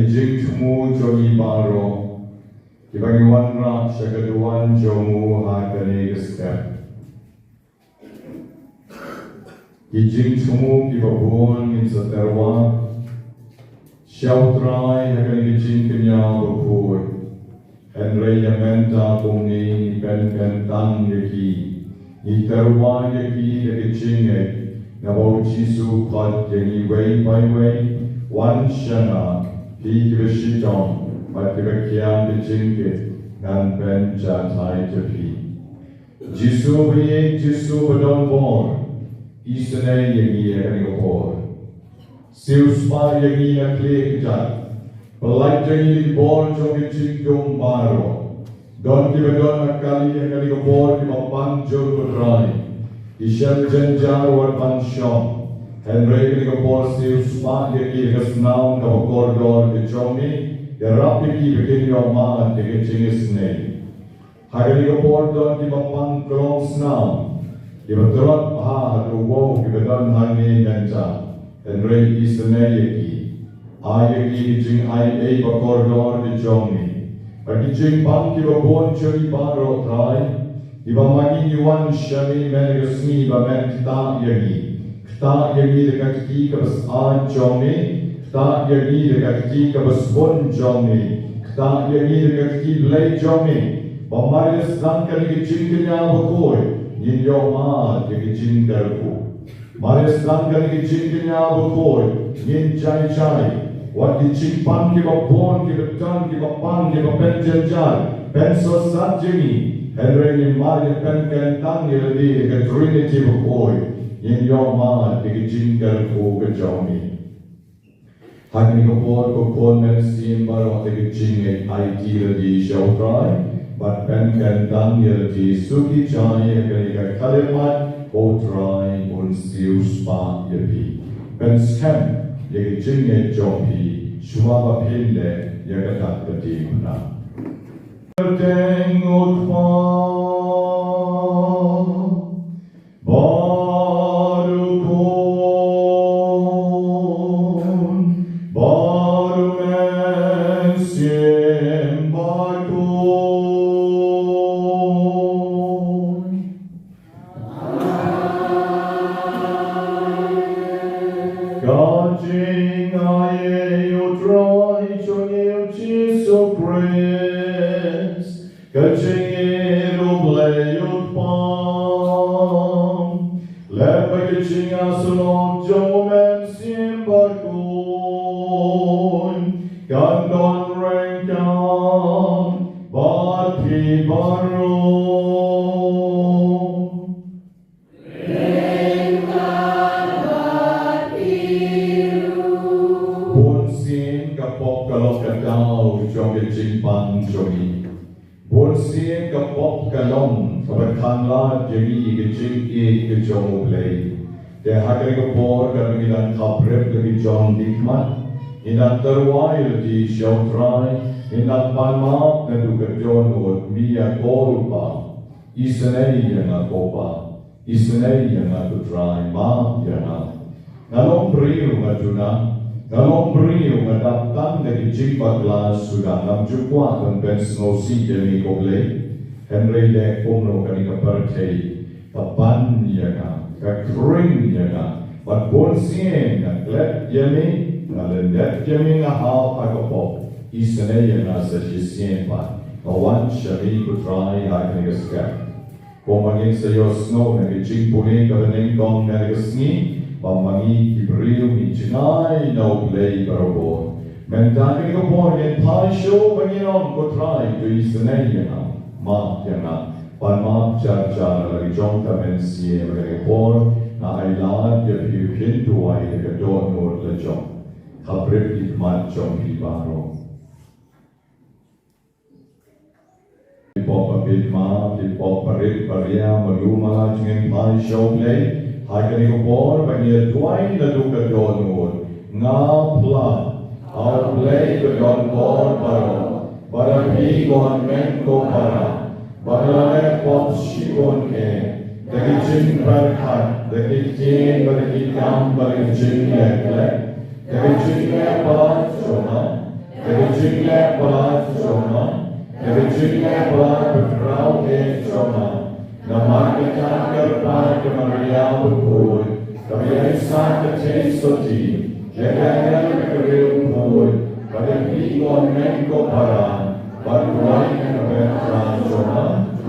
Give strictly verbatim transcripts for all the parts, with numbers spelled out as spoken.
Jingthmu jong ngi baroh kiba ngi wanrah sha ka duwan jong u ha kane ka step. Ki jingthmu kiba bun ngin sa tyrwa sha u Trai ha kane ka jingkñia bakhuid. Hynrei ïa mynta kumne ngi pynkyntang ïa ki, ngi tyrwa ïa ki da ka jingngeit, naba u Jisu u khot ïa ngi wei pa wei, wan sha nga phi kiba shitom bad kiba kiar ka jingkit, ngan pynjatai ïa phi. Jisu ba ïeit, Jisu ba don bor, isynei ïa ngi ha kane ka por. Siewspah ïa ngi na khlieh kjat. Pyllait ïa ngi da ki bor jong ka jingdum baroh. Don kiba don na kali ha kane ka por kiba pan jur, ko Trai. Ki shem jynjar wat ban shong. Hynrei ha kane ka por siewspah ïa ki da ka snam kaba kordor ka jong me. Ïarap ïa ki ba kin ïoh mad da ka jingisynei. Ha kane ka por don kiba pang klong snam, kiba tlot bha ha ka wow kiba don hangne mynta. Hynrei isynei ïa ki. Ai ïa ki ki jingai ei ba kordor ki jong me. Bad ki jingpang kiba bun jong ngi baroh Trai, kiba ma ngi ngi wan sha me mynta ka sngi ba men ktah ïa ngi. Ktah ïa ngi da ka kti kaba sah jong me. Ktah ïa ngi da ka kti kaba sbun jong me. Ktah ïa ngi da ka kti Blei jong me. Ba mar ïa sdang kane ka jingkñia bakhuid, ngin ïoh mad ïa ka jingkyrkhu. Mar ïa sdang kane ka jingkñia bakhuid, ngin jai jai. Wat ki jingpang kiba bun, kiba don, kiba pang, kiba pynjynjar, pynsarsat ïa ngi. Hynrei ngin mar ïa pynkyntang ïa lade da ka Trinity bakhuid. Ngin ïoh mad ïa ka jingkyrkhu ka jong me. Ha kane ka por ko Khun Mynsiem baroh da ka jingngeit aiti lade sha u Trai. Bad pynkyntang ïa lade, suki jai ha kane ka khyllipmat, ko Trai un siewspah ïa phi. Pynskhem ïa ka jingngeit jong phi, shuwa ba phin leh ïa kata ka diengphna. Teng u Kpa, bad u Khun, bad u Mynsiem Bakhuid. Ka jingai ei u Trai jong ngi u Jisu Khrist, ka jingïeit u Blei u Kpa, lem bad ka jingïasyllok jong u Mynsiem Bakhuid, kan don ryngkat bad phi baroh. Bun sien ka pop ka long ka daw jong ka jingpang jong ngi. Bun sien ka pop ka long kaba khanglad ïa ngi ïa ka jingïeit ka jong u Blei. Te ha kane ka por katba ngi dang khaprip la ki jong ki khmat, ngi dang tyrwa ïa lade sha u Trai, ngi dang pan map naduh ka dohnud, me ïa ko Kpa. Isynei ïa nga ko Kpa. Isynei ïa nga ko Trai, map ïa nga. Nga long briew nga duna. Nga long briew nga dap tang da ki jingbakla suda, ngam ju kwah ban pynsngewsih ïa me ko Blei. Hynrei leh kumno kane ka pyrthei ka pan ïa nga, ka khring ïa nga. Bad bun sien nga klet ïa me, nga lyndet ïa me, nga hap ha ka pop. Isynei ïa nga sa shisien pat. Nga wan sha me ko Trai ha kane ka step. Kumba ngin sa ïohsngew na ka jingpule kaba nyngkong kane ka sngi, ba ma ngi ki briew ngi jngai na u Blei barabor. Mynta kane ka por ngin phai shuh ba ngin ong ko Trai to isynei ïa nga, map ïa nga. Pan map jar jar la ki jong ka mynsiem kane ka por, nga ailad ïa phi phin duwai da ka dohnud la jong. Khaprip ki khmat jong phi baroh. Ki pop ba bit ma, ki pop ba rit ba ria, ma lu ma la jingim phai sha u Blei. Ha kane ka por ba ngi duwai naduh ka dohnud. Nga phla ha u Blei ba don bor baroh, ba da phi ko hynmen ko para, ba da leh pop shibun eh, da ki jingpyrkhat, da ki ktien, ba da ki kam, ba da ki jingleh khleh, da ki jingleh palat jong nga, Jingleh palat jong nga, na ka jingleh palat ba khraw eh jong nga, namar ka jingkyrpad ka Maria bakhuid, kaba ïaisah ka jingsotti ïa ka angel ka briew khuid, bad ïa phi ko hynmen ko para, bad duwai na ka bynta jong nga,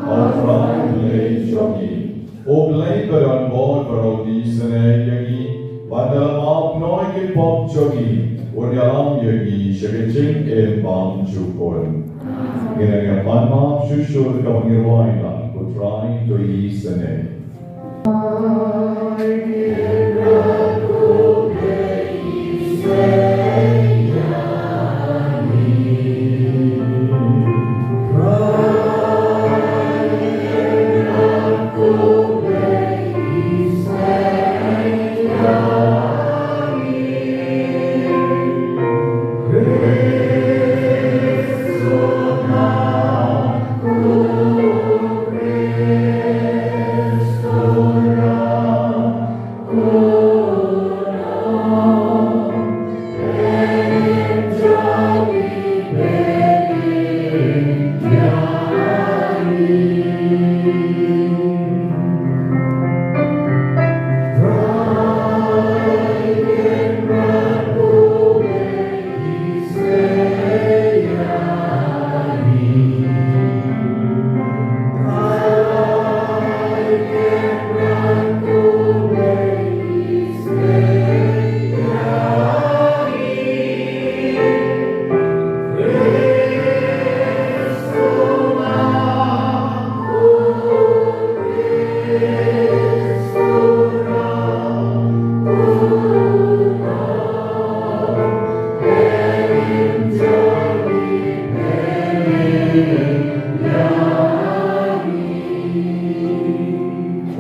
ha U Trai U Blei jong ngi. U Blei ba don bor baroh un isynei ïa ngi, bad da la map noh ïa ki pop jong ngi, un ïalam ïa ngi sha ka jingim bymjukut. Ngin ïa pan map shuh shuh kaba ngi rwai lang, ko Trai to isynei.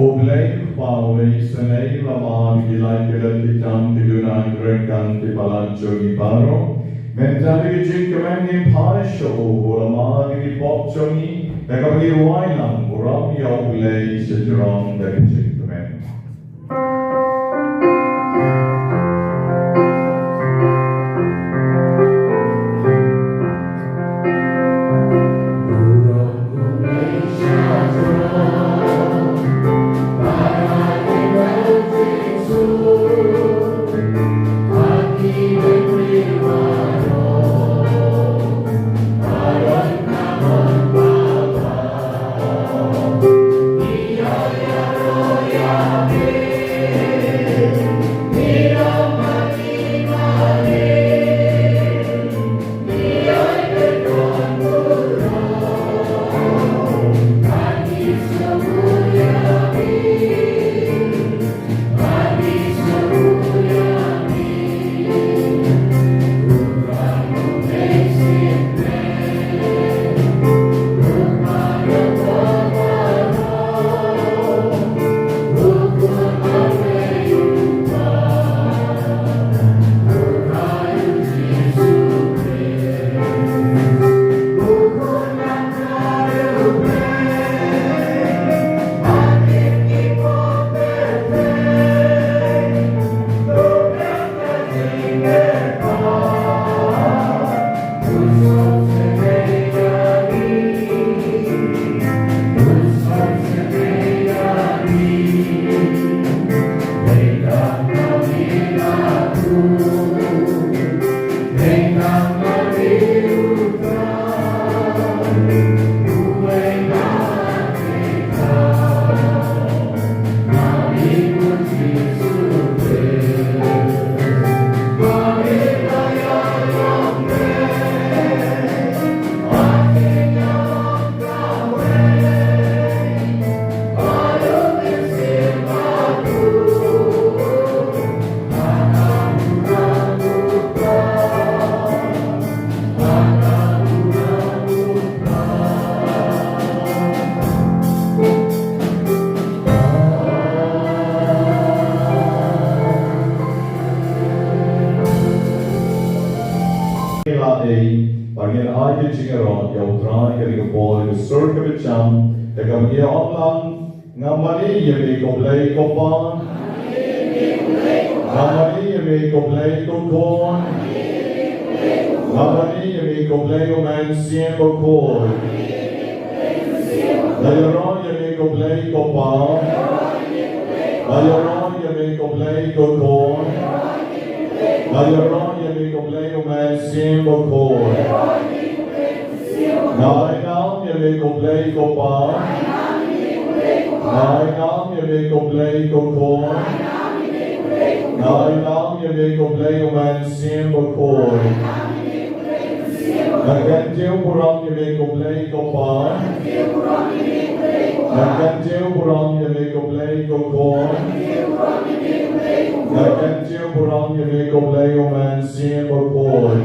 U Blei Kpa u la isynei, la map ïa ki lait ki lait ki jam ki duna ki ryngkang ki palat jong ngi baroh. Mynta da ka jingkmen ngin phai sha u, u la map ïa ki pop jong ngi, da kaba ngi rwai lang burom ïa U Blei sha jrong da ka jingkmen. Ba ngin ai ka jingïaroh ïa U Trai, ka dei ka bor ka sur kaba jam, da kaba ngi ong lang: Nga mane ïa me ko Blei ko Pa. Nga mane ïa me ko Blei ko Khun. Nga mane ïa me ko Blei U Mynsiem Bakhuid. Nga ïaroh ïa me ko Blei ko Pa. Nga ïaroh ïa me ko Blei ko Khun. Nga ïaroh ïa me ko Blei U Mynsiem Bakhuid. Nga ainam ïa me ko Blei ko Pa. Nga ainam ïa me ko Blei ko Khun. Nga ainam ïa me ko Blei U Mynsiem Bakhuid. Nga kyntiew burom ïa me ko Blei ko Pa. Nga kyntiew burom ïa me ko Blei ko Khun. Nga kyntiew burom ïa me ko Blei U Mynsiem Bakhuid.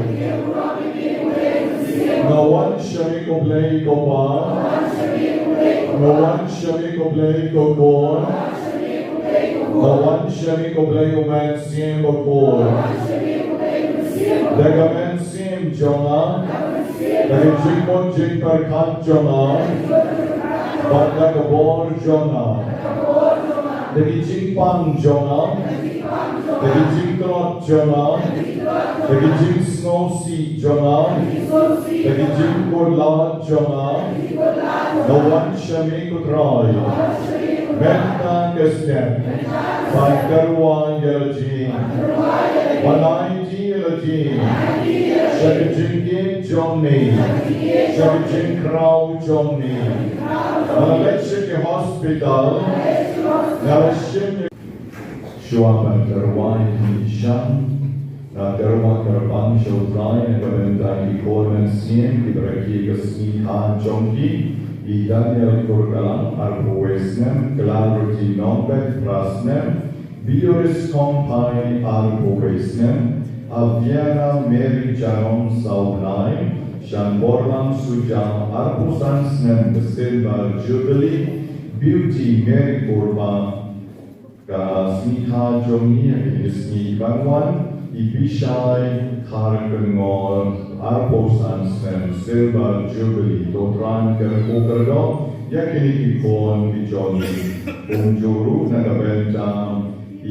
Nga wan sha me ko Blei ko Pa. Nga wan sha me ko Blei ko Khun. Nga wan sha me ko Blei U Mynsiem Bakhuid. Da ka mynsiem jong nga, da ka jingmut jingpyrkhat jong nga, bad da ka bor jong nga, da ka jingpang jong nga, da ka jingtlot jong nga, da ka jingsngewsih jong nga, da ka jingkutlad jong nga, nga wan sha me ko Trai. Mynta ka step, ban kyrwa ïa la jong ngi. Ban aiti ïa la jong ngi sha ka jingïeit jong me, sha ka jingkhraw jong me. Nga la leit sha ki hospital, nga la shim Shuwa ban kyrwa ïa ki shan, nga kyrwa kyrpang sha U Trai na ka bynta ki khun mynsiem kiba rakhe ka sngi kha jong ki, i Daniel Kurkalang arphew wei snem, Clarity Nongbet phra snem, Bioris Kongphai arphew wei snem, Aviana Mary Janong saw bnai, Shanborlang Suja arphew san snem ka Silver Jubilee, Beauty Mary Purba, ka sngi kha jong ngi ha kine ki sngi ban wan, i Bishai Kharkongor arphew san snem Silver Jubilee. To Trai un kyrkhu kyrdoh ïa kine ki khun ki jong ngi. Kumjuh ruh na ka bynta i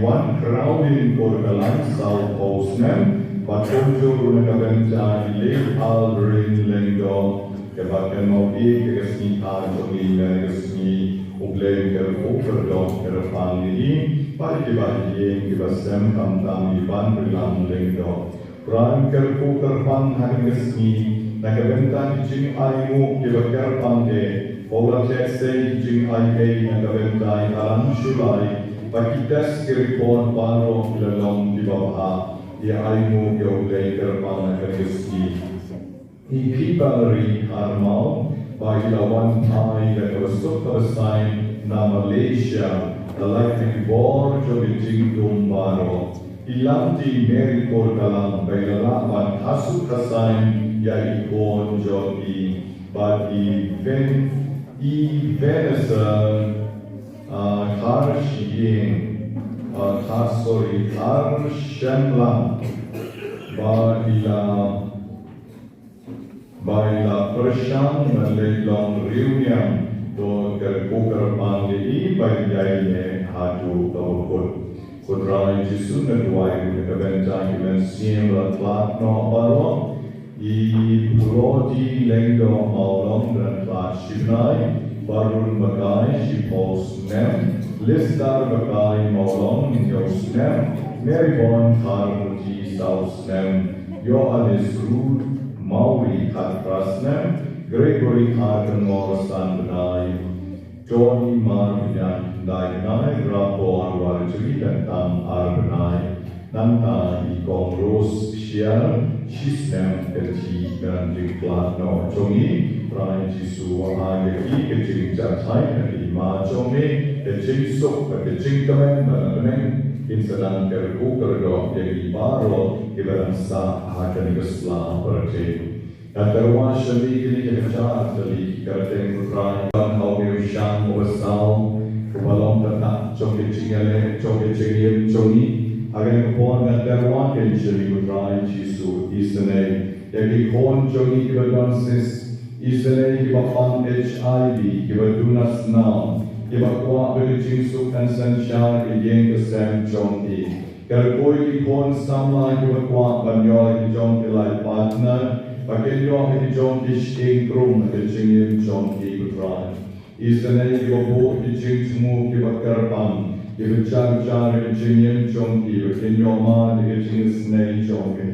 Wan Crowley Kurkalang sawphew snem, bad kumjuh ruh na ka bynta i Late Aldrin Lyngdoh. Kaba kynmaw ïa ka sngi kha jong ngi, ka sngi U Blei un kyrkhu kyrdoh kyrpang ïa i, bad kiba ïeit kiba sem khamtam i Banrilam Lyngdoh. Trai un kyrkhu kyrpang ha ka sngi na ka bynta ki jingainguh kiba kyrpang eh, ba u la theh sei ki jingai ei na ka bynta i Alan Shullai, bad ki test ki report baroh ki la long kiba bha. Ïa ainguh ïa U Blei kyrpang na ka sngi. I Pibari Armaw, ba i la wan phai da kaba suk kaba saiñ na Malaysia, da lait na ki bor jong ki jingdum baroh. I Lamti Mary Kurkalang, ba i la lah ban khasu khasaiñ ïa i khun jong i, bad i Ven, i Vanessa, ah, Kharshiing, ah, Khar, sorry, Kharshanlang, ba i la Ba i la pyrshang ban leit long riewniam, to kyrkhu kyrpang ïa i ban ïaineh haduh kaba kut. Ko Trai Jisu, nga duwai ruh na ka bynta ki mynsiem ba la khlad noh baroh, i Plodi Lyngdoh Mawlong, ba la khlad shi bnai, Barun Bakai shiphew snem, Listar Bakai Mawlong hynñiew snem, Mary Bon Kharmuti saw snem, Ïoannis Ruth Mawri khatphra snem, Gregory Kharkongor san bnai, Tony Marmian khyndai bnai, Rabor Warjri Lyngtang ar bnai. Nangta i Kong Rose Kshiar shi snem ka jingkhlad noh jong ngi. Trai Jisu, ai ïa ki ka jingjahthait na ka hima jong me, ka jingsuk bad ka jingkmen ba na bneng, kin sa nang kyrkhu kyrdoh ïa ngi baroh kiba dang sah ha kane ka sla pyrthei. Nga kyrwa sha me kine ki hajar tylli ki kyrteng, ko Trai, ban ha u Mynsiem uba saw, uba long ka dak jong ka jingïaleh, jong ka jingim jong ngi. Ha kane ka por nga kyrwa kyrdoh sha me, ko Trai Jisu, isynei ïa ki khun jong ngi kiba don cyst, isynei kiba pang H I V, kiba duna snam, kiba kwah ba ka jingsuk kan synshar ha ka ïing ka sem jong ki. Kyrkhu ïa ki khun samla kiba kwah ban ïoh ïa ki jong ki life partner, ba kin ïoh ïa ki jong ki shiteng krung ha ka jingim jong ki, ko Trai. Isynei kiba buh ïa ki jingthmu kiba kyrpang, kiba jar jar ha ka jingim jong ki, ba kin ïoh mad ïa ka jingisynei jong ki.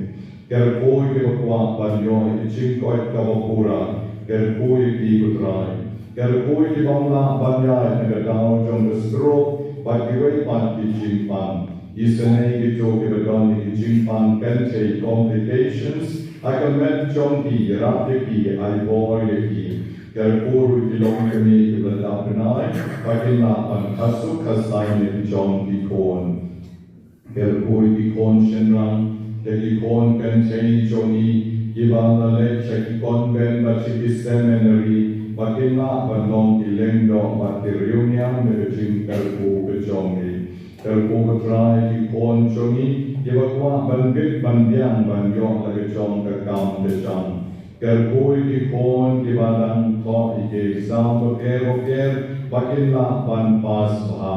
Kyrkhu ïa kiba kwah ban ïoh ïa ka jingkoit kaba pura, kyrkhu ïa ki, ko Trai. Kyrkhu ïa ki bym lah ban ïaid na ka daw jong ka stroke bad kiwei pat ki jingpang. Isynei ïa kito kiba don ïa ki jingpang kynthei, complications, ha ka met jong ki, ïarap ïa ki, ai bor ïa ki. Kyrkhu ruh ïa ki longkmie kiba la dap bnai, ba kin lah ban kha suk kha saiñ ïa ki jong ki khun. Kyrkhu ïa ki khun shynrang, ïa ki khun kynthei jong ngi, kiba la leit sha ki convent bad sha ki seminary, ba kin lah ban long ki lyngdoh bad ki riewniam na ka jingkyrkhu ka jong ngi. Kyrkhu, ko Trai, ïa ki khun jong ngi, kiba kwah ban bit ban biang ban ïoh la ka jong ka kam ka jam. Kyrkhu ïa ki khun kiba dang thoh ïa ki exam bapher bapher ba kin lah ban pass bha.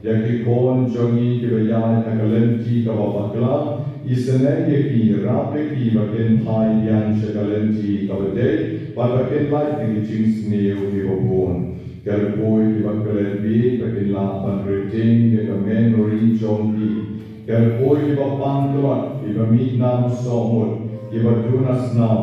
Ïa ki khun jong ngi kiba ïaid ha ka lynti kaba bakla, isynei ïa ki, ïarap ïa ki ba kin phai biang sha ka lynti kaba dei bad ba kin lait na ki jingsniew kiba bun. Kyrkhu ïa kiba klet bieit ba kin lah ban retain ïa ka memory jong ki. Kyrkhu ïa kiba pang tlot, kiba mih nam soh mut, kiba duna snam,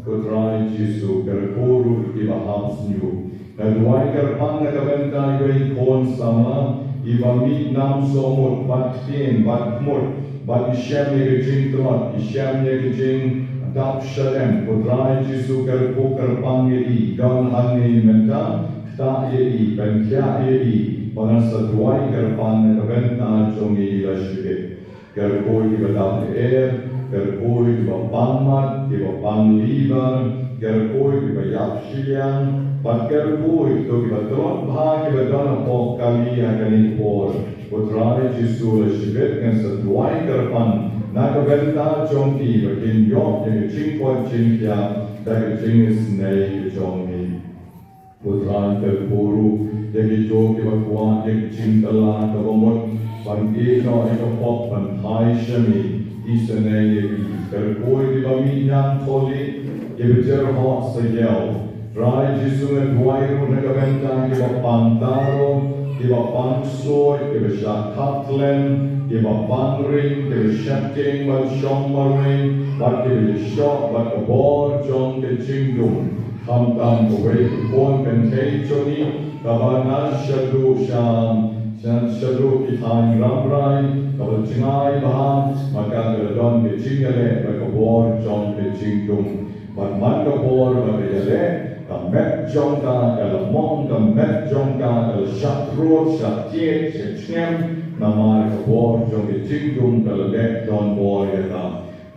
ko Trai Jisu, kyrkhu ruh ïa kiba hap shñiuh. Nga duwai kyrpang na ka bynta iwei i khun samla iba mih nam soh mut, bad ktien bad khmut, bad i shem ïa ka jingtlot, i shem ïa ka jingdap shadem, ko Trai Jisu, kyrkhu kyrpang ïa i, don hangne mynta, ktah ïa i, pynkhiah ïa i, ba ngan sa duwai kyrpang na ka bynta jong i la shibit. Kyrkhu ïa kiba dap lyer, kyrkhu ïa kiba pang mat, kiba pang liver, kyrkhu ïa kiba ïap shiliang, bad kyrkhu ïa kito kiba tlot bha kiba don hapoh kali ha kane ka por. Ko Trai Jisu, la shibit ngan sa duwai kyrpang na ka bynta jong ki ba kin ïoh ïa ka jingkoit jingkhiah da ka jingisynei ka jong ngi. Ko Trai, kyrkhu ruh ïa kito kiba kwah ïa ka jingkylla kaba mut ban ïeh noh ïa ka pop ban phai sha me, isynei ïa ki. Kyrkhu ïa kiba mih ñiang thylliej, kiba jyrhoh sa ïew. Trai Jisu, nga duwai ruh na ka bynta kiba pang thaw, kiba pang suid, kiba shah khap khlem, kiba pang ring, kiba sheptieng ban shong marwei, bad kiba ïashoh bad ka bor jong ka jingdum. Khamtam kawei ka khun kynthei jong ngi kaba na shaduh sha, na shaduh ki thaiñ Rambrai, kaba jngai bha, ma ka ka la don ka jingïaleh bad ka bor jong ka jingdum. Bad man ka por ba ka ïaleh, ka met jong ka ka la mong, ka met jong ka ka la shah rud, shah tied, shah chngem, namar ka bor jong ka jingdum ka la leh donbor ïa ka.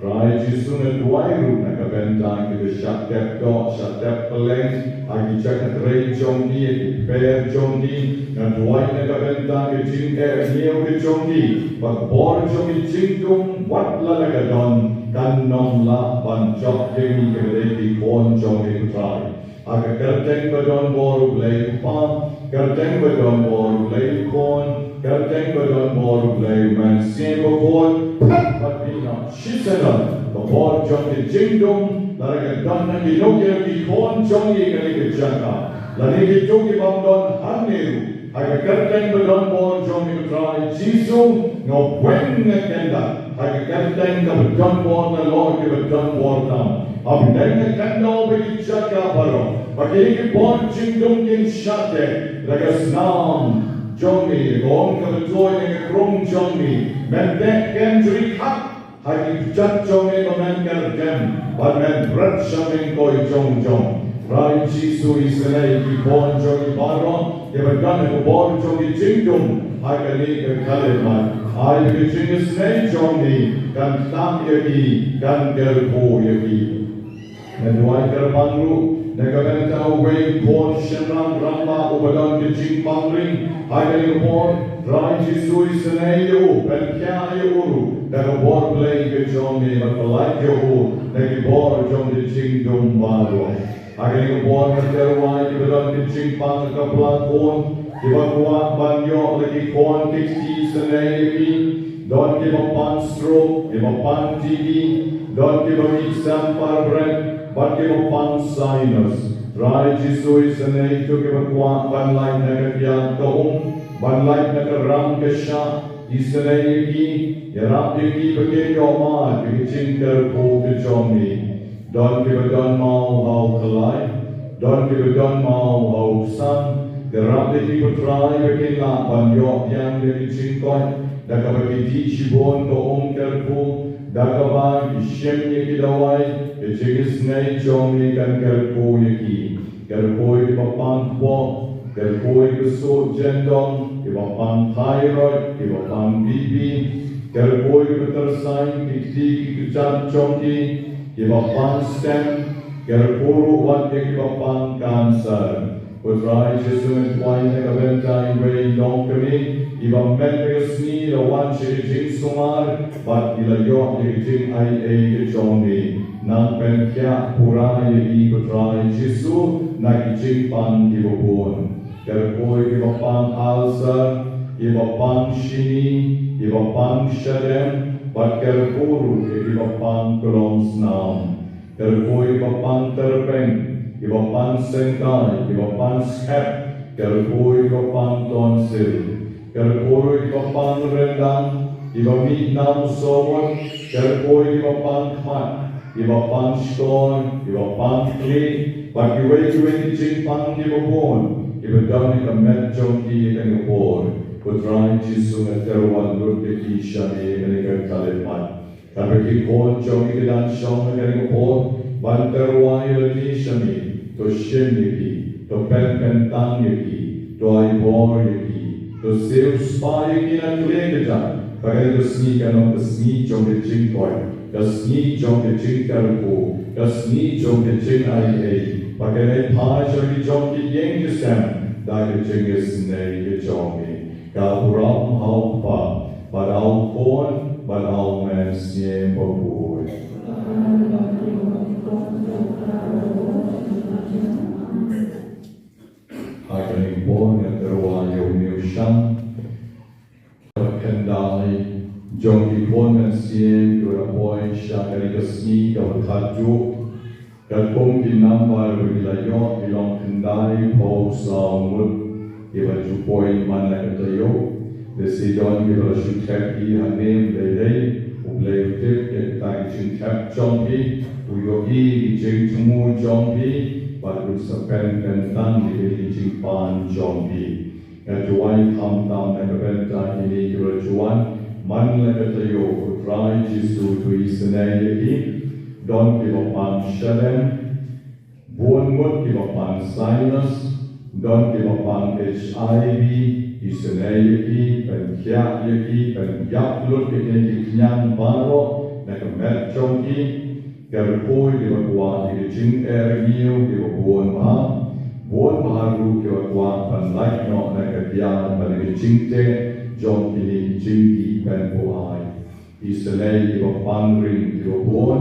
Trai Jisu, nga duwai ruh na ka bynta kiba shah tep doh, shah tep pylleng ha ki jaka trei jong ki, ha ki pher jong ki. Nga duwai na ka bynta ka jingeh ñiew ka jong ki, ba ka bor jong ka jingdum wat la la ka don kan ym lah ban jop ïa ngi kiba dei ki khun jong me, ko Trai. Ha ka kyrteng ba donbor U Blei Kpa, kyrteng ba donbor U Blei Khun, kyrteng ba donbor U Blei Mynsiem Bakhuid, phet bad mih noh shisha ka bor jong ka jingdum, lada ka don ha kino kino ki khun jong ngi ha kane ka jaka, lane kito ki bym don hangne ruh. Ha ka kyrteng ba donbor jong me, ko Trai Jisu, nga weng nga kyndat. Ha ka kyrteng kaba donbor na lor kiba donbor tam. Hapdeng ka khyndew bad ki jaka baroh, ba kine ki bor jingdum kin shah teh da ka snam jong me, ka um kaba tuid na ka krung jong me. Men teh kynjri khap ha ki kjat jong me ba men kyrdem, bad men bret sha mengkoi jong jong. Trai Jisu, isynei ïa ki khun jong me baroh kiba don ha ka bor jong ka jingdum ha kane ka khyllipmat. Ai ba ka jingisynei jong me kan tang ïa ki, kan kyrkhu ïa ki. Nga duwai kyrpang ruh na ka bynta uwei u khun shynrang rangbah uba don ka jingpang ring ha kane ka por. Trai Jisu, isynei ïa u, pynkhiah ïa u ruh da ka bor Blei ka jong me, bad pyllait ïa u na ki bor jong ka jingdum baroh. Ha kane ka por nga tyrwa ïa kiba don ka jingpang ka pla khun, kiba kwah ban ïoh la ki khun ki kti, isynei ïa ki. Don kiba pang stroke, kiba pang T B, don kiba mih sem par bret, bad kiba pang sinus. Trai Jisu, isynei ïa kito kiba kwah ban lait na ka diat ka um, ban lait na ka ram ka shah, isynei ïa ki, ïarap ïa ki ba kin ïoh mad ïa ka jingkyrkhu ka jong me. Don kiba don maw ha u khlaiñ, don kiba don maw ha u ksan, ïarap ïa ki ko Trai ba kin lah ban ïoh biang da ka jingkoit, da kaba ki dih shibun ka um kyrkhu, da kaba ki shim ïa ki dawai, ka jingisynei jong me kan kyrkhu ïa ki. Kyrkhu ïa kiba pang kpoh, kyrkhu ïa kiba suk jyndong, kiba pang thyroid, kiba pang B P, kyrkhu ïa kiba tyrsaiñ ki kti ki kjat jong ki, kiba pang stent, kyrkhu ruh wat ïa kiba pang cancer. Ko Trai Jisu, nga duwai na ka bynta iwei i longkmie, iba met ka sngi la wan sha ka jingsumar, bad i la ïoh ïa ka jingaiei ka jong me. Nang pynkhiah pura ïa i ko Trai Jisu, na ki jingpang kiba bun. Kyrkhu ïa kiba pang ulcer, kiba pang shini, kiba pang shadem, bad kyrkhu ruh ïa kiba pang klong snam. Kyrkhu ïa kiba pang tyrpeng, kiba pang syngkai, kiba pang skep, kyrkhu ïa kiba pang tonsil. Kyrkhu ïa kiba pang ryndang, kiba mih nam sawdong, kyrkhu ïa kiba pang khmat, kiba pang shkor, kiba pang khlieh, bad kiwei kiwei ki jingpang kiba bun, kiba don ha ka met jong ki ha kane ka por. Ko Trai Jisu, nga tyrwa lut ïa ki sha me ha kane ka khyllipmat. Katba ki khun jong me ki dang shong ha kane ka por ban tyrwa ïa lade sha me, to shim ïa ki, to pynkyntang ïa ki, to ai bor ïa ki, to siewspah ïa ki na ka liang ka jait, ba kane ka sngi kan long ka sngi jong ka jingkoit, ka sngi jong ka jingkyrkhu, ka sngi jong ka jingaiei, ba kan leit phai sha ki jong ki ïing ki sem da ka jingisynei ka jong me. Ka burom ha u Kpa, bad ha u Khun, bad ha u Mynsiem Bakhuid. Ha kane ka por nga tyrwa ïa une u shang, kaba khyndai jong ki khun mynsiem kiba la poi sha kane ka sngi kaba khatjuh. Katkum ki nambar ba ki la ïoh, ki long khyndai phew saw ngut kiba ju poi man la ka taïew. Lehse don kiba la shu thep hi hangne, Blei dei, U Blei u tip ïa kita ki jingthep jong phi, u ïohi ki jingthmu jong phi, bad un sa pynkyntang ïa kine ki jingpan jong phi. Nga duwai khamtam na ka bynta kine kiba la ju wan man la ka taïew, ko Trai Jisu, to isynei ïa ki. Don kiba pang shadem, bun ngut kiba pang sinus, don kiba pang H I V, isynei ïa ki, pynkhiah ïa ki, pynïap lut ïa kine ki khñiang baroh na ka met jong ki. Kyrkhu ïa kiba kwah ïa ka jingeh rngiew kiba bun bha, bun bha ruh kiba kwah ban lait noh na ka diar bad na ka jingteh jong kine ki jingdih pynbuaid. Isynei ïa kiba pang ring kiba bun,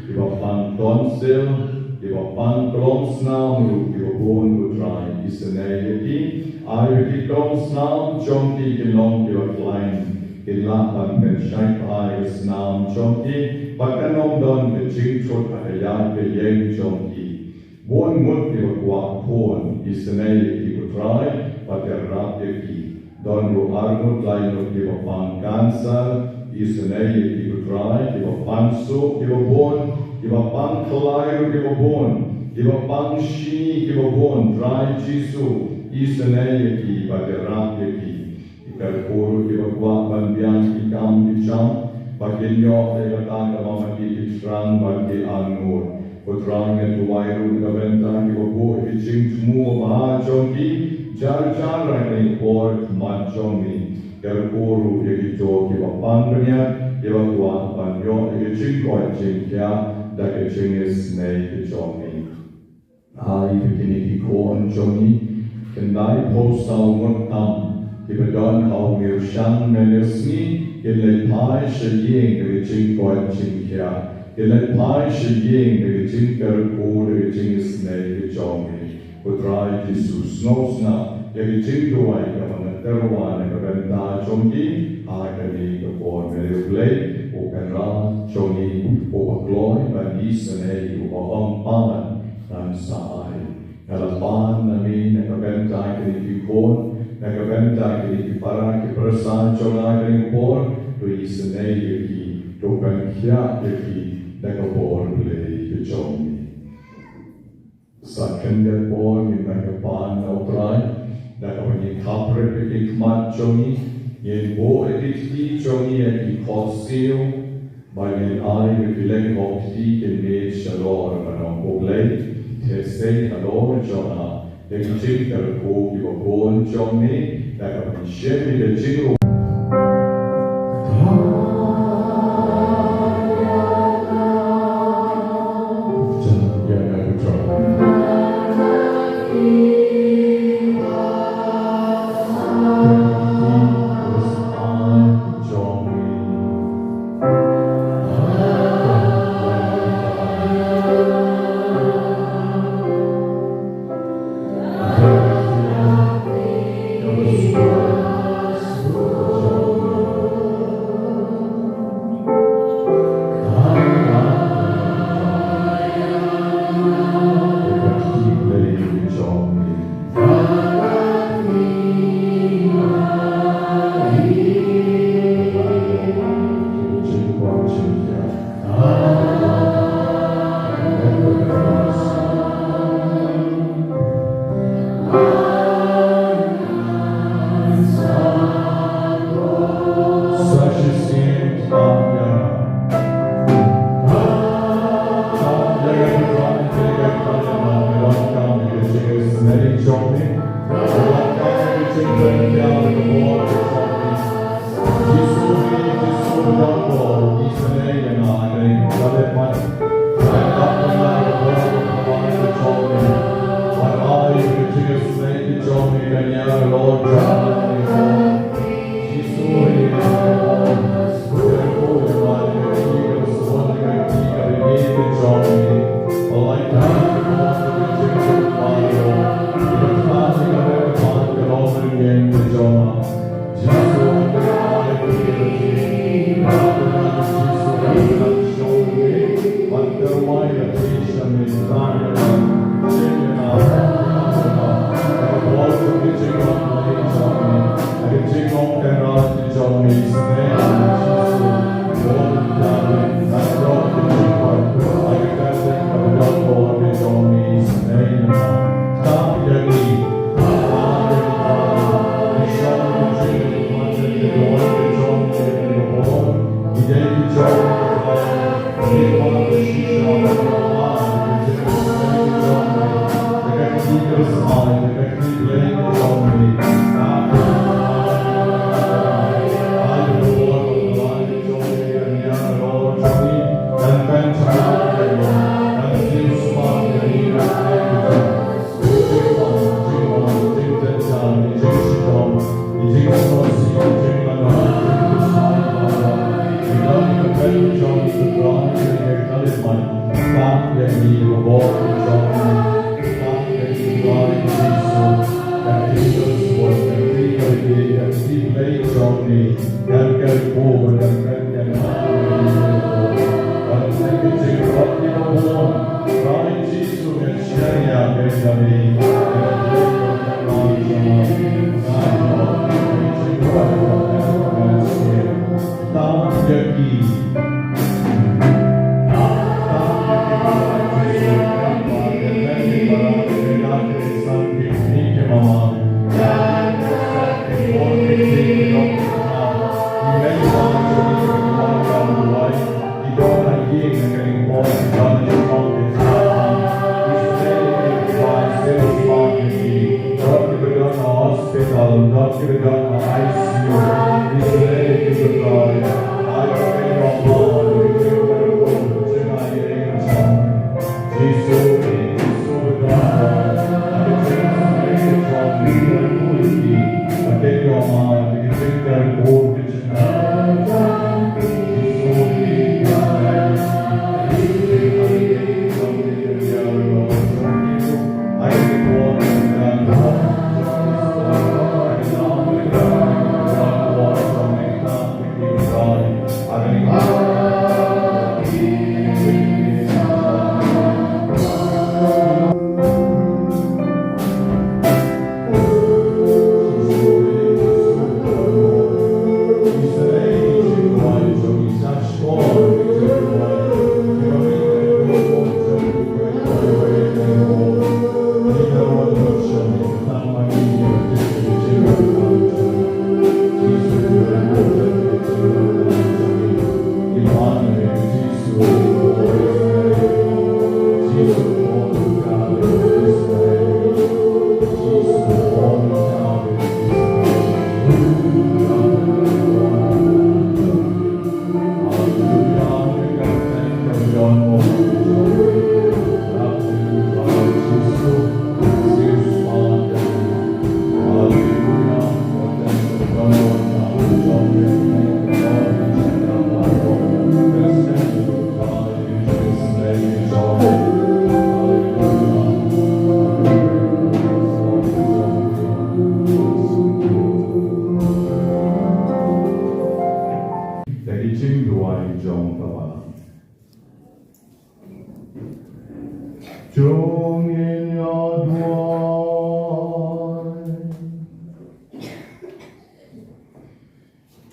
kiba pang tonsil, kiba pang klong snam ruh kiba bun, ko Trai, isynei ïa ki. Ai ba ki klong snam jong ki kin long kiba khlaiñ, kin lah ban pynshait bha ïa ka snam jong ki, bad kan ym don ka jingthut ha ka ïing ka ïeng jong ki. Bun ngut kiba kwah khun, isynei ïa ki, ko Trai, bad ïarap ïa ki. Don ruh ar ngut lai ngut kiba pang cancer, isynei ïa ki, ko Trai, kiba pang suk kiba bun, kiba pang khlai ruh kiba bun, kiba pang shini kiba bun, Trai Jisu, isynei ïa ki bad ïarap ïa ki. Kyrkhu ruh kiba kwah ban biang ki kam ki jam, ba kin ïoh ïa kata kaba ma ki ki thrang bad ki angnud. Ko Trai, nga duwai ruh na ka bynta kiba buh ïa ki jingthmu babha jong ki, jar jar ha kane ka por ha khmat jong me. Kyrkhu ruh ïa kito kiba pang bniat, kiba kwah ban ïoh ïa ki jingkoit jingkhiah da ka jingisynei ka jong me. Ai ba kine ki khun jong ngi, khyndai phew saw ngut tam, kiba don ha une u shang mynne u sngi, kin leit phai sha ïing da ka jingkoit jingkhiah, kin leit phai sha ïing da ka jingkyrkhu, da ka jingisynei ka jong me. Ko Trai Jisu, sngewsngap ïa ka jingduwai kaba nga Tyrwa na ka bynta jong ki ha kane ka por, me U Blei, U Kynrad jong ngi uba kloi ban isynei, uba ong paman ngan sa ai. Nga la pan na me na ka bynta kine ki khun, na ka bynta kine ki para ki pyrsa jong nga ha kane ka por, to isynei ïa ki, to pynkhiah ïa ki da ka bor Blei ka jong me. Sa khyndiat por ngin ïa pan na U Trai, da kaba ngin thap rit ïa ki khmat jong ngi, ngin buh ïa ki kti jong ngi ha ki khohsiew, ba ngin ai ïa ki lyngngoh kti kin mih shalor ban ong, ko Blei, theh sei halor jong nga ïa ki jingkyrkhu kiba bun jong me, da kaba ngin shim ïa ka jingru.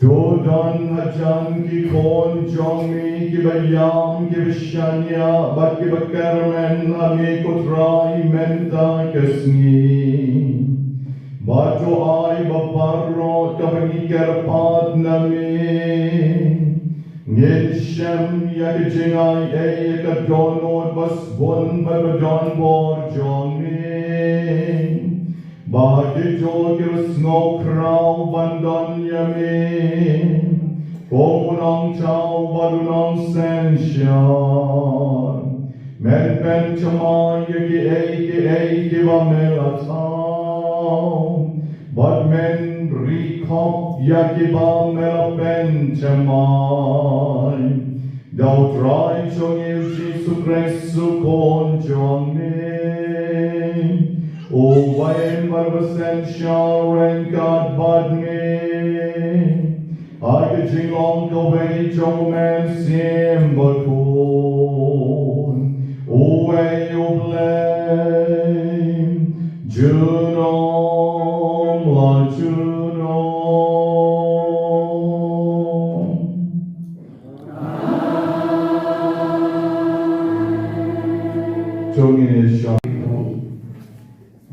To don hajan ki khun jong me kiba ïam, kiba shaniah bad kiba kyrmen ha me, ko Trai, mynta ka sngi. Bad to ai ba baroh kaba ngi kyrpad na me. Ngin shem ïa ka jingai ei ïa ka dohnud ba sbun bad ba don bor jong me. Ba kito kiba sngew khraw ban don ïa me kum u nongthaw bad u nongsynshar. Men pynthymmai ïa kiei kiei kiba me la thaw. Bad men ri khop ïa kiba me la pynthymmai. Da u Trai jong ngi u Jisu Khrist u Khun jong me. Uba im bad uba synshar ryngkat bad me. Ha ka jinglong kawei jong u Mynsiem Bakhuid. Uei U Blei junom la junom. To ngin ïa shong.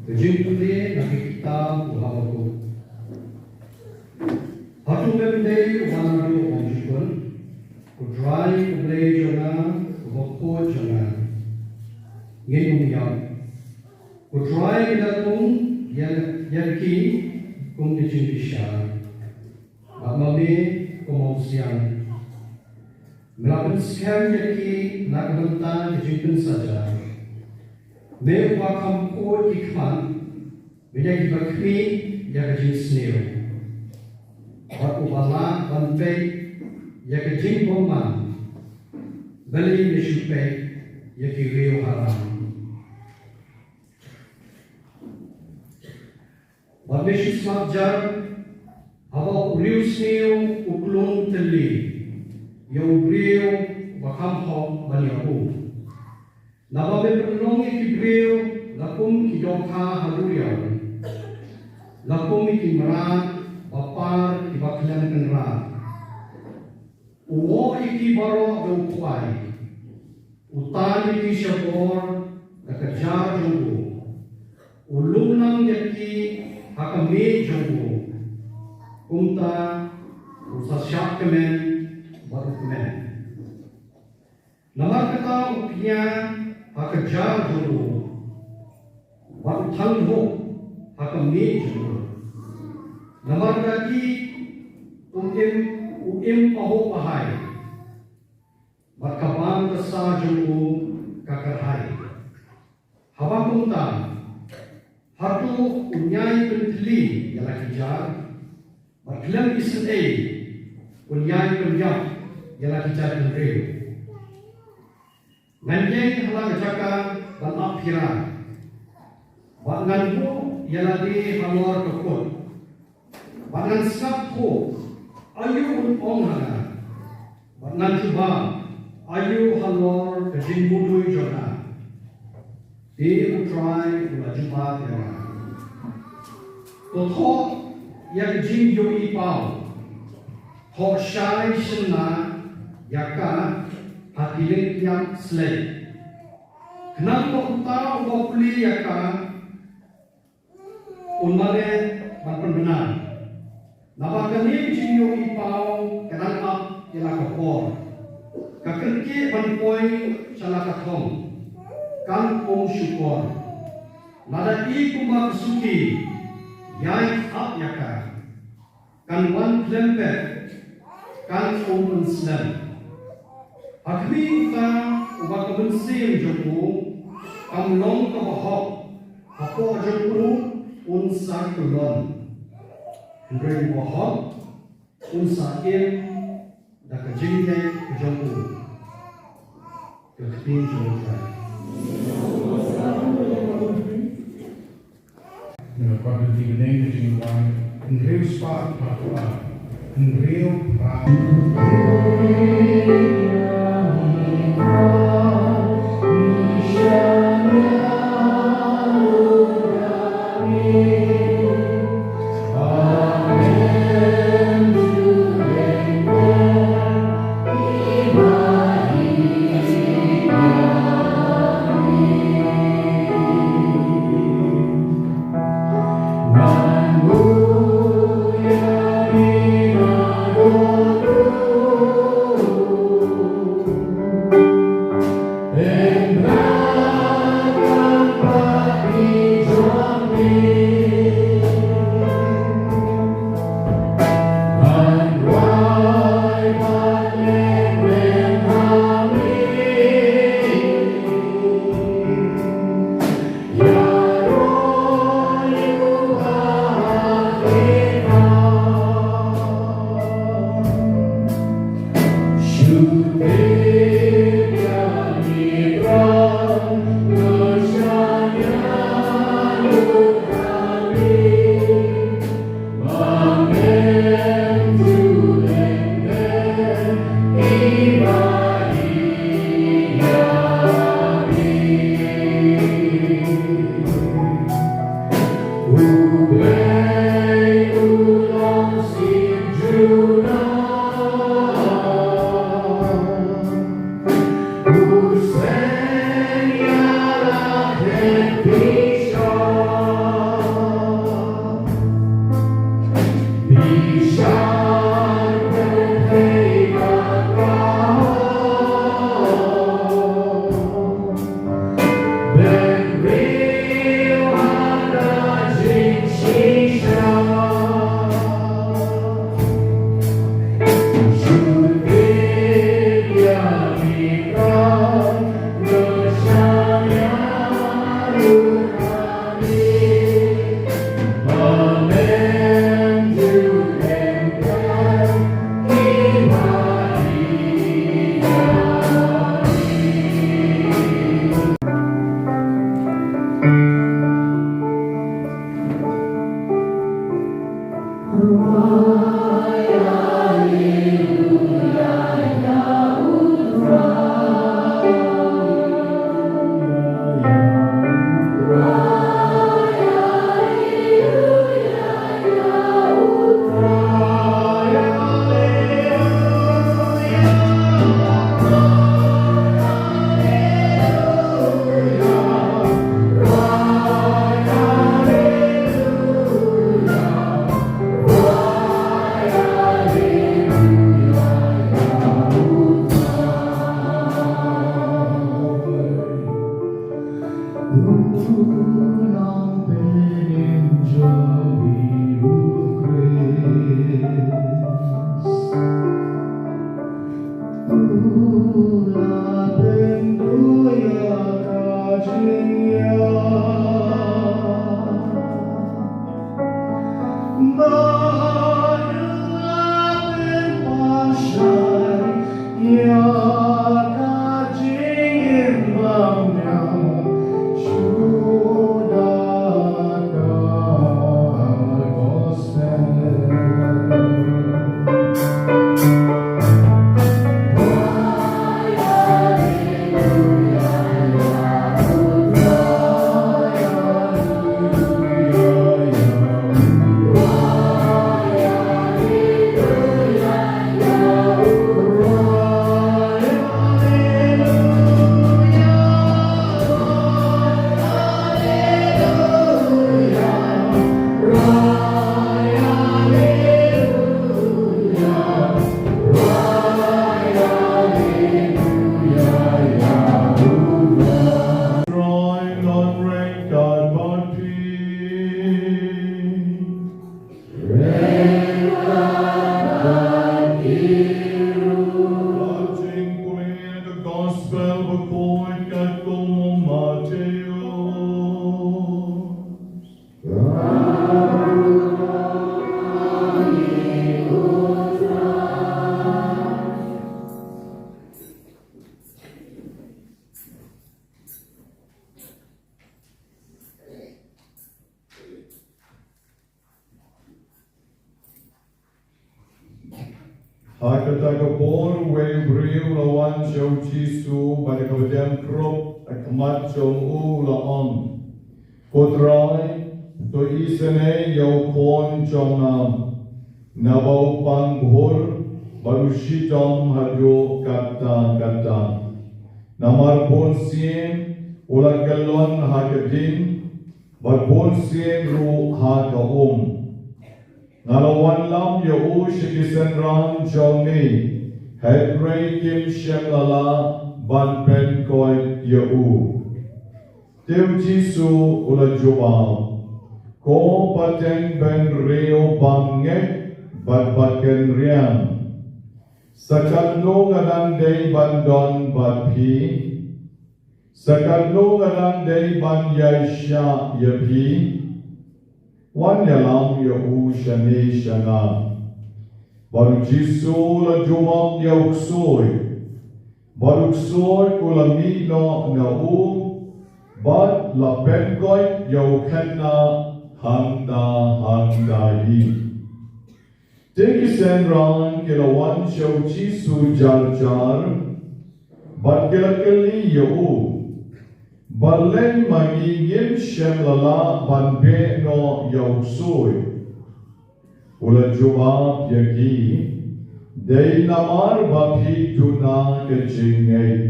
Ka jingpule na ka kitab u Habakuk. Hato mem dei uba naduh u bymjukut, ko Trai U Blei jong nga, u bakhuid jong nga? Ngin ym ïap. Ko Trai u da tung ïa, ïa ki kum ki jingbishar. Bad ma me kum u siang. Me la pynskhem ïa ki na ka bynta ka jingpynsaja. Me uba kham khuid ki khmat, me ïa kiba khmih ïa ka jingsniew. Bad uba lah ban peit ïa ka jingbymman. Balei me shu peit ïa ki riew haram? Bad me shu sngap jar haba u riewsniew u klum tylli ïa u briew ba kham hok ban ïa u. Naba me pynlong ïa ki briew la kum ki dohkha ha duriaw, la kum ïa ki mrad ba par kiba khlem kynrad. U woh ïa ki baroh da u khwai. U tan ïa ki sha bor da ka jar jong u. U lumlang ïa ki ha ka miej jong u. Kumta u sa shah kmen bad u kmen. Namar kata u kñia ha ka jar jong u. Bad u thang dhuh ha ka miej jong u. Namar ka ki u im, u im pahuh pahai. Bad ka bam ka sa jong u ka kyrhai. Haba kumta, hato un ïai pyntylli ïa la ki jar? Bad khlem isynei un ïai pynïap ïa la ki jaitbynriew? Ngan ïeng ha la ka jaka ban ap phira. Bad ngan buh ïa lade halor ka kut. Bad ngan sngap thuh aïu un ong ha nga. Bad ngan jubab aïu halor ka jingmudui jong nga. Te U Trai u la jubab ïa nga. To thoh ïa ka jingïohi paw. Thoh shai shynna ïa ka ha ki lyngkniap slek. Khnang ba uta uba pule ïa ka un mane ban pynbna. Naba kane ka jingïohi paw ka dang ap ïa la ka por. Ka kyrkieh ban poi sha la ka thong. Kan ym shukor. Lada i kumba ka suki ïai ap ïa ka. Kan wan khlem pep, kan ym pynslem. Ha khmih uta uba ka mynsiem jong u kam long kaba hok, hapoh jong u un sa kyllon. Hynrei uba hok un sa im da ka jingngeit ka jong u. Ka ktien jong U Trai. Nga kwah ban ïa bneng ka jingwan hynriew spah phra phra. Hynriew phra. Ha kata ka por, uwei u briew u la wan sha u Jisu, bad da kaba dem krup ha khmat jong u, u la ong, Ko Trai, to isynei ïa u khun jong nga, naba u pang bhur bad u shitom haduh katta katta. Namar bunsien u la kyllon ha ka ding, bad bunsien ruh ha ka um. Nga la wanlam ïa u sha ki synran jong ngi, hynrei kim shym la lah ban pynkoit ïa u. Te u Jisu u la jubab, Ko pateng bynriew bangeit bad bakynriang, sa katno nga dang dei ban don bad phi? Sa katno nga dang dei ban ïaishah ïa phi? Wan ïalam ïa u shane sha nga. Bad u Jisu u la jubab ïa u ksuid, bad u ksuid u la mih noh na u, bad la pynkoit ïa u khynnah hangta hangta hi. Te ki synran ki la wan sha u Jisu jar jar, bad ki la kylli ïa u, Balei ma ngi ngim shym la lah ban beh noh ïa u ksuid? U la jubab ïa ki, Dei namar ba phi duna ka jingngeit.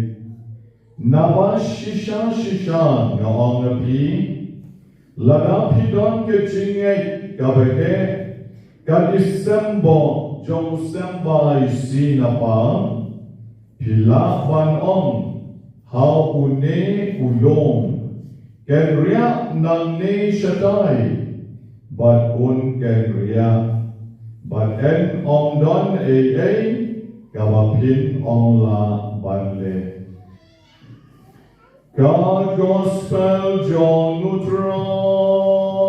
Naba shisha shisha nga ong ïa phi, lada phi don ka jingngeit kaba heh kat ki symboh jong u symbai sinapa, phi lah ban ong ha une u lum, Kynriah nangne shatai, bad un kynriah, bad yn ym don ei ei kaba phin ym lah ban leh. Ka Gospel jong u Trai.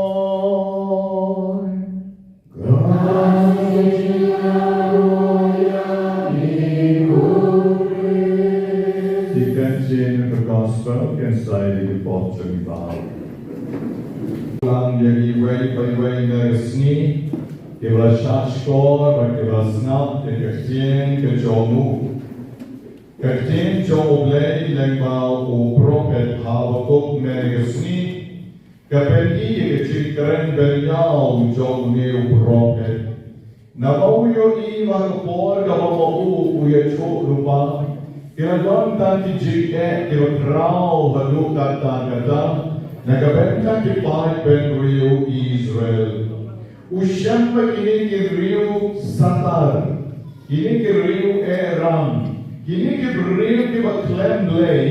Ki ktien ka Gospel kin sa ïa ki pop jong ngi. Ïa kiwei pa iwei na ka sngi kiba la shahshkor bad kiba la sngap ïa ka ktien ka jong u. Ka ktien jong U Blei lyngba u prophet Habakuk mynne ka sngi. Ka pyni ïa ka jingkren bynñiaw jong une u prophet. Naba u ïohi ba ha ka por kaba ma u u ïathuh lypa, ki la don tang ki jingeh kiba khraw haduh katta katta na ka bynta ki paid bynriew Israel. U shem ba kine ki riew satar, kine ki riew eh rang, kine ki briew kiba khlem Blei,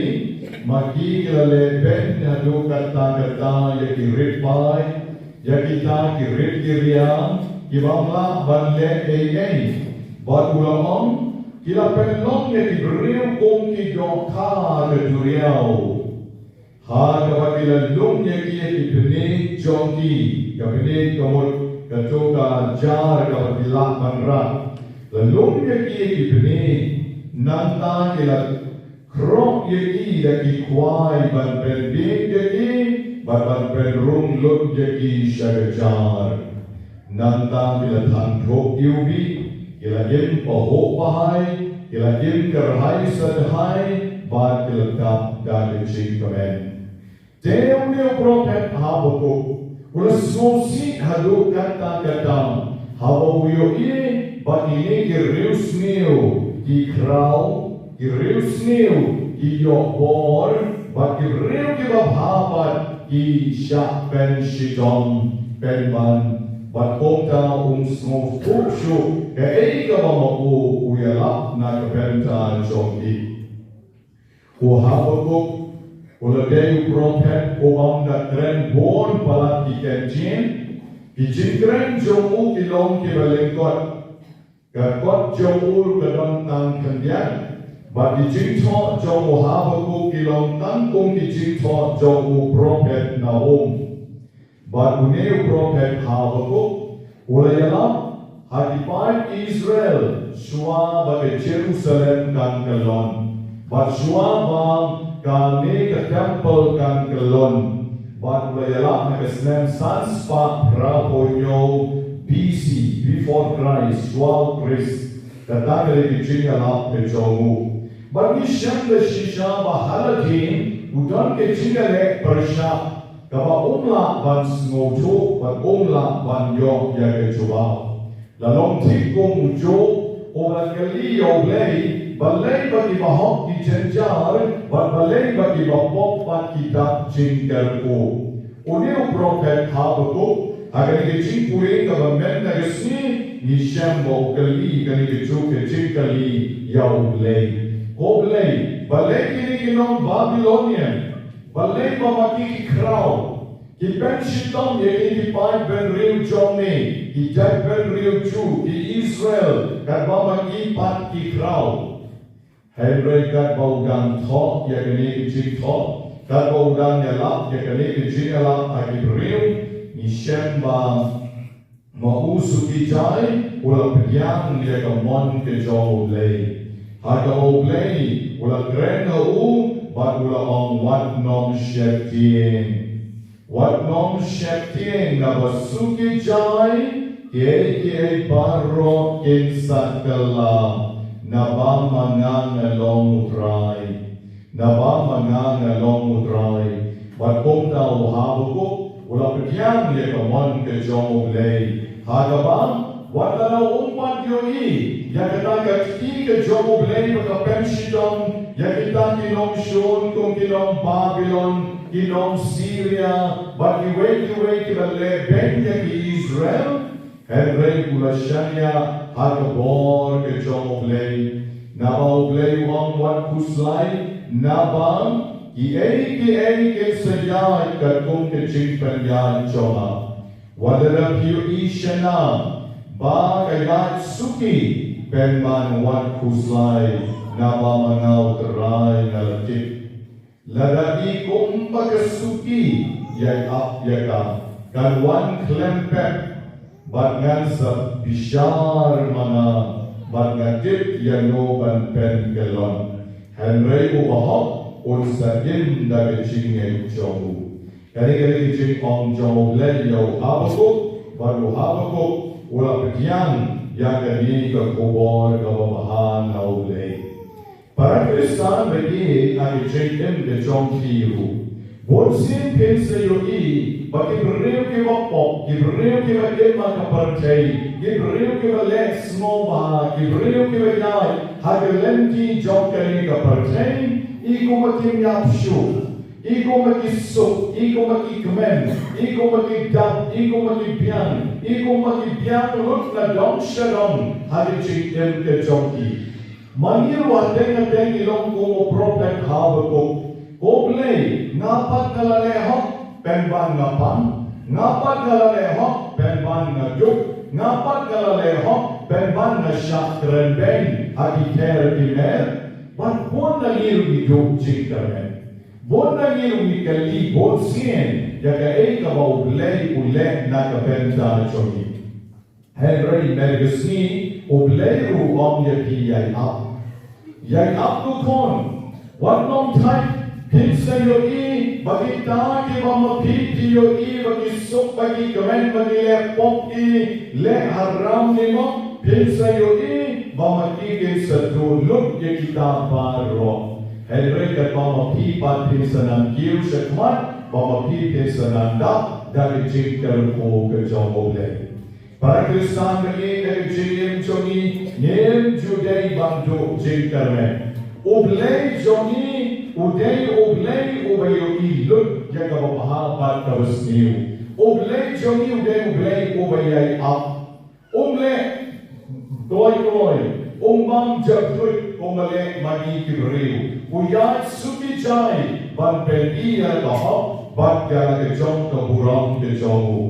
ma ki ki la leh beiñ haduh katta katta ïa ki rit paid, ïa kita ki rit ki riang, ki bym lah ban leh ei ei. Bad u la ong, ki la pynlong ïa ki briew kum ki dohkha ka duriaw. Ha kaba ki la lum ïa ki ïa ki bniat jong ki, ka bniat ka mut kato ka jar kaba ki lah ban rat. La lum ïa ki ïa ki bniat, nangta ki la khroh ïa ki da ki khwai ban pynbieit ïa ki, bad ban pynrung lut ïa ki sha ka jar. Nangta ki la thang thuh iwbih, ki la im pahuh pahai, ki la im kyrhai sadhai, bad ki la kap da ka jingkmen. Te une u prophet Habakuk u la sngewsih haduh katta katta haba u ïohi ba kine ki riewsniew ki khraw, ki riewsniew ki ïoh bor, bad ki riew kiba bha pat ki shah pynshitom pynban. Bad kumta um sngewthuh shuh kaei kaba ma u u ïalap na ka bynta jong ki. U Habakuk u la dei u prophet u bym da kren bun palat ki kyntien. Ki jingkren jong u ki long kiba lyngkot. Ka kot jong u ka don tang khyndiat. Bad ki jingthoh jong u Habakuk ki long tang kum ki jingthoh jong u prophet Nahum. Bad une u prophet Habakuk u la ïalap ha ki paid Israel shuwa ba ka Jerusalem kan kyllon, bad shuwa ba kane ka temple kan kyllon. Bad u la ïalap ha ka snem san spah phra phew hynñiew B C, before Christ, shuwa u Khrist. Kata ka dei ka jingïalap ka jong u. Bad ngi shem da shisha ba ha la dien u don ka jingïaleh pyrshah kaba um lah ban sngewthuh bad um lah ban ïoh ïa ka jubab. La long thik kum u Job uba la kylli ïa U Blei, balei ba kiba hok ki jynjar bad balei ba kiba pop pat ki dap jingkyrkhu. Une u prophet Habakuk ha kane ka jingpule kaba mynta ka sngi ngi shem ba u kylli kane kajuh ka jingkylli ïa U Blei. Ko Blei, balei kine ki nong Babylonian, balei ba ma ki ki khraw, ki pynshitom ïa kine ki paid bynriew jong me, ki jaitbynriew Jiw, ki Israel, katba ma ki pat ki khraw. Hynrei katba u dang thoh ïa kane ka jingthoh, katba u dang ïalap ïa kane ka jingïalap ha ki briew, ngi shem ba ma u suki jai u la pdiang ïa ka mon ka jong U Blei. Ha kaba U Blei u la kren ha u bad u la ong, wat nym sheptieng. Wat nym sheptieng naba suki jai, kiei kiei baroh kin sa kylla, naba ma nga nga long U Trai. Naba ma nga nga long U Trai. Bad kumta u Habakuk u la pdiang ïa ka mon ka jong U Blei. Ha kaba wat la u um pat ïohi ïa kata ka kti ka jong U Blei ba ka pynshitom ïa kita ki nongshun kum ki nong Babilon, ki nong Siria, bad kiwei kiwei kiba leh beiñ ïa ki Israel. Hynrei u la shaniah ha ka bor ka jong U Blei. Naba U Blei u ong, wat khuslai, naba kiei kiei kin sa ïaid katkum ka jingpynïaid jong nga. Wat lada phi ïohi shynna ba ka ïaid suki, pynban wat khuslai, naba ma nga U Trai nga la tip. Lada i kumba ka suki ïai ap ïa ka, kan wan khlem pep, bad ngan sa bishar ma nga, bad nga tip ïa no ban pynkyllon. Hynrei u bahok un sa im da ka jingngeit jong u. Kane ka dei ka jingong jong U Blei ïa u Habakuk, bad u Habakuk u la pdiang ïa kane ka khubor kaba bha na U Blei. Para Khristan ba ïeit, ha ka jingim ka jong phi ruh, bun sien phin sa ïohi ba ki briew kiba pop, ki briew kiba im ha ka pyrthei, ki briew kiba leh sngewbha, ki briew kiba ïaid ha ka lynti jong kane ka pyrthei, i kumba kim ïap shuh, i kumba ki suk, i kumba ki kmen, i kumba ki dap, i kumba ki biang, i kumba ki biang lut na dong sha dong ha ka jingim ka jong ki. Ma ngi ruh hadien hadien ngi long kum u prophet Habakuk. Ko Blei, nga pat nga la leh hok pynban nga pang, nga pat nga la leh hok pynban nga duk, nga pat nga la leh hok pynban nga shah kren beiñ ha ki kher ki mer. Bad bun na ngi ruh ngi duh jingkyrmen. Bun na ngi ruh ngi kylli bun sien ïa kaei kaba U Blei u leh na ka bynta jong ngi. Hynrei mynta ka sngi U Blei ruh u ong ïa phi, ïai ap. Ïai ap, ko khun. Wat nym thait, phin sa ïohi ba kita kiba ma phi phi ïohi ba ki suk, ba ki kmen, ba ki leh pop, ki leh haram ne mo, phin sa ïohi ba ma ki kin sa duh lut ïa kita baroh. Hynrei katba ma phi pat phin sa nang kiew shakhmat, ba ma phi phin sa nang dap da ka jingkyrkhu ka jong U Blei. Para Khristan ba ïeit, ha ka jingim jong ngi ngim ju dei ban duh jingkyrmen. U Blei jong ngi u dei U Blei uba ïohi lut ïa kaba bha bad kaba sniew. U Blei jong ngi u dei U Blei uba ïai ap. Um leh kloi kloi, um bam jakhuid kumba leh ma ngi ki briew. U ïaid suki jai ban pyni ïa la ka hok bad ïa la ka jong ka burom ka jong u.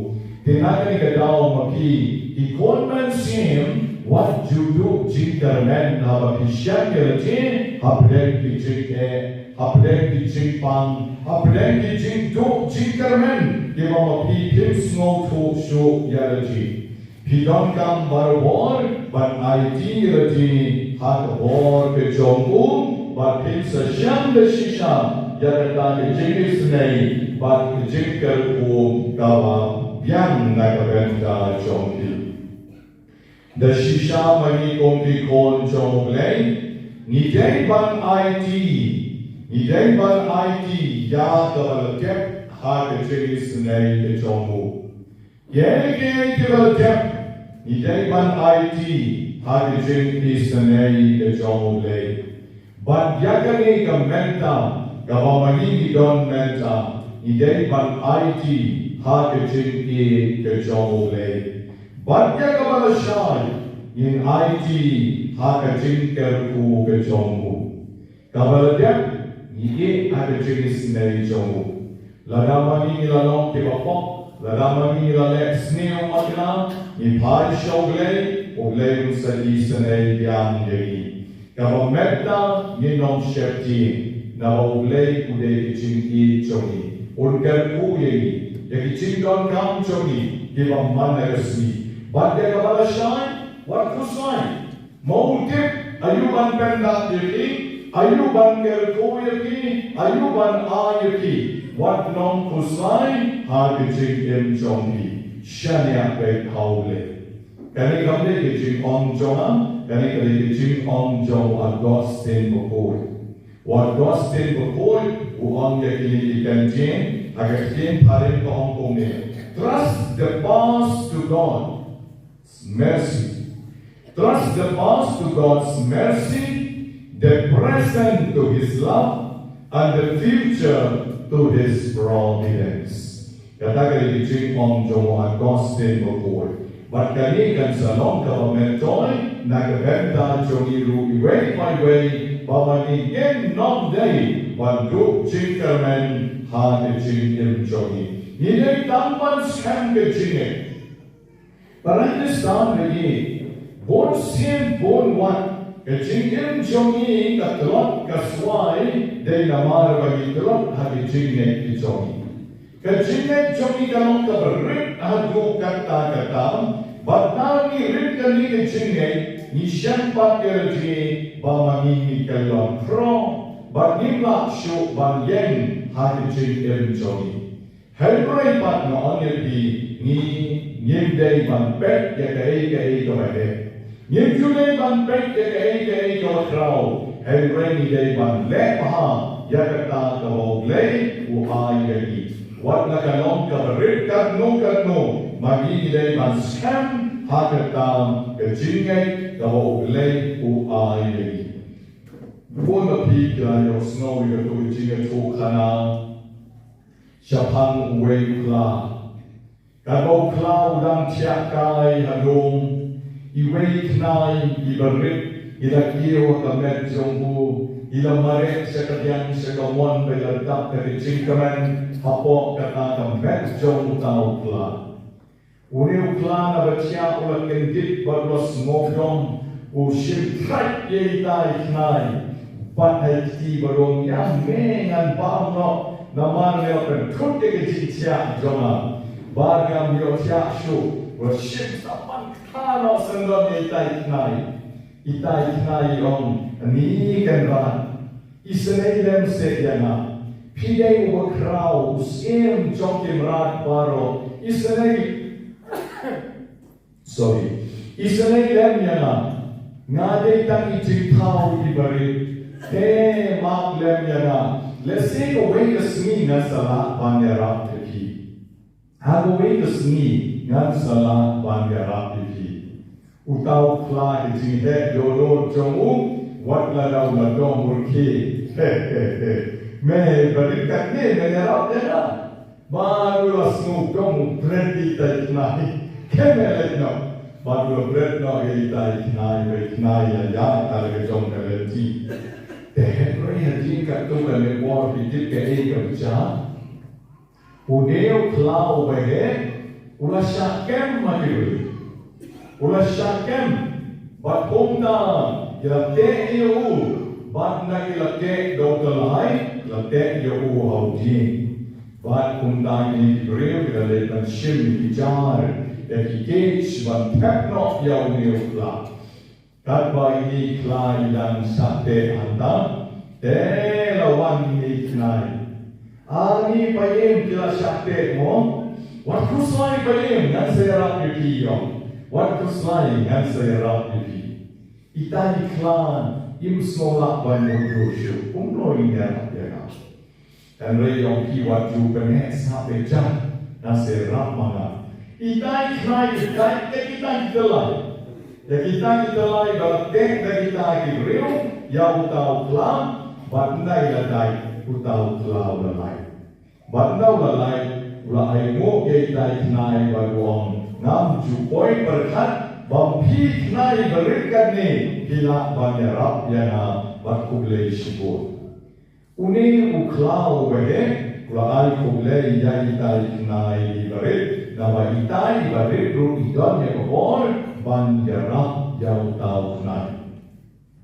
Te na kane ka daw ma phi ki khun mynsiem, wat ju duh jingkyrmen haba phi shem ïa lade hapdeng ki jingeh, hapdeng ki jingpang, hapdeng ki jingduh jingkyrmen kiba ma phi phim sngewthuh shuh ïa lade. Phi donkam barabor ban aiti ïa lade ha ka bor ka jong u, bad phin sa shem da shisha ïa kata ka jingisynei bad ka jingkyrkhu kaba biang na ka bynta jong phi. Da shisha ma ngi kum ki khun jong U Blei, ngi dei ban aiti, ngi dei ban aiti ïa kaba la dep ha ka jingisynei ka jong u. Ïa kiei kiba la dep, ngi dei ban aiti ha ka jingisynei ka jong U Blei. Bad ïa kane ka mynta kaba ma ngi ngi don mynta, ngi dei ban aiti ha ka jingïeit ka jong U Blei. Bad ïa kaba lashai, ngin aiti ha ka jingkyrkhu ka jong u. Kaba la dep, ngi ïeit ha ka jingisynei jong u. Lada ma ngi ngi la long kiba pop, lada ma ngi ngi la leh sniew makna, ngi phai sha U Blei, U Blei un sa isynei biang ïa ngi. Kaba mynta ngin ym sheptieng, naba U Blei u dei ka jingïeit jong ngi. Un kyrkhu ïa ngi ïa ki jingdonkam jong ngi kiba man la ka sngi. Bad ïa kaba lashai, wat khuslai. Ma u tip aïu ban pyndap ïa ki, aïu ban kyrkhu ïa ki, aïu ban ai ïa ki. Wat nym khuslai ha ka jingim jong phi. Shaniah beit ha U Blei. Kane kam dei ka jingong jong nga, kane ka dei ka jingong jong u Augustine Bakhuid. U Augustine Bakhuid u ong ïa kine ki kyntien ha ka ktien phareng, ka ong kumne: Trust the past to God's mercy. Trust the past to God's mercy, the present to His love, and the future to His providence. Kata ka dei ka jingong jong u Augustine Bakhuid. Bad kane kan sa long kaba myntoi na ka bynta jong ngi ruh iwei pa iwei, ba ma ngi ngin nym dei ban duh jingkyrmen ha ka jingim jong ngi. Ngi dei tang ban skhem ka jingngeit. Para Khristan ba ïeit, bun sien bun wat ka jingim jong ngi ka tlot ka swai dei namar ba ngi tlot ha ka jingngeit ka jong ngi. Ka jingngeit jong ngi ka long kaba rit haduh katta katta, bad lada ngi rit kane ka jingngeit, ngi shem pat ïa lade ba ma ngi ngi kyllon khraw, bad ngim lah shuh ban ïeng ha ka jingim jong ngi. Hynrei pat nga ong ïa phi, ngi ngim dei ban peit ïa kaei kaei kaba heh. Ngim ju dei ban peit ïa kaei kaei kaba khraw. Hynrei ngi dei ban leh bha ïa kata kaba U Blei u ai ïa ngi. Wat la ka long kaba rit katno katno, ma ngi ngi dei ban skhem ha kata ka jingngeit kaba U Blei u ai ïa ngi. Bun na phi ki la ïohsngew ïa kato ka jingïathuhkhana shaphang uwei u khla. Katba u khla u dang thiah kai ha dum, iwei i khnai iba rit i la kiew ha ka met jong u, i la mareh sha ka diang sha ka mon bad i la dap da ka jingkmen hapoh kata ka met jong uta u khla. Une u khla naba thiah u la kyndit bad u la sngewdom, u shim thait ïa ita i khnai. Bad ha i kti bad u ong, ïa me ngan bam noh, namar me la pynthut ïa ka jingthiah jong nga. Bad ngam ïoh thiah shuh. U la shim saman kata noh syndon ïa ita i khnai. Ita i khnai i ong, ani Kynrad, isynei lem seh ïa nga. Phi dei uba khraw, u syiem jong ki mrad baroh. Isynei, sorry. Isynei lem ïa nga. Nga dei tang i jingthaw iba rit. Te map lem ïa nga. Lehse kawei ka sngi ngan sa lah ban ïarap ïa phi. Ha kawei ka sngi ngan sa lah ban ïarap ïa phi. Uta u khla, ka jingheh ïoh lut jong u, wat la dei u la dom murkhie. He he he. Me ba rit katne me ïarap ïa nga. Bad u la sngewdom u bret ïa ita i khnai. Khem leit noh. Bad u la bret noh ïa ita i khnai, ba i khnai ïa ïa ka la ka jong ka lynti. Te hynrei hadien katto katne por phi tip kaei kaba jia? Une u khla uba heh u la shah kem ma ki briew. U la shah kem bad kumta ki la teh ïa u, bad ynda ki la teh da u tyllai, ki la teh ïa u ha u dieng. Bad kumta kine ki briew ki la leit ban shim ïa ki jar, ïa ki cage ban thep noh ïa une u khla. Katba ine i khla i dang shah teh hangta, te la wan ine i khnai. Ani payem, ki la shah teh mo. Wat khuslai payem, ngan sa ïarap ïa phi ïong. Wat khuslai, ngan sa ïarap ïa phi. Ita i khla im sngew lah ban mutdur shuh. Kumno in ïarap ïa nga? Hynrei ïong phi, wat ju pyneh sngap beit, ngan sa ïarap ma nga. Ita i khnai i dait ïa kita ki tyllai. Ïa kita ki tyllai ba la teh da kita ki briew ïa uta u khla, bad ynda i la dait uta u khla u la lait. Bad ynda u la lait u la ainguh ïa ita i khnai bad u ong, ngam ju poi pyrkhat ba phi i khnai ba rit katne phi lah ban ïarap ïa nga, bad khublei shibun. Une u khla uba heh u la ai khublei ïa ita i khnai iba rit, naba ita iba rit ruh i don ïa ka bor ban ïarap ïa uta u khnai.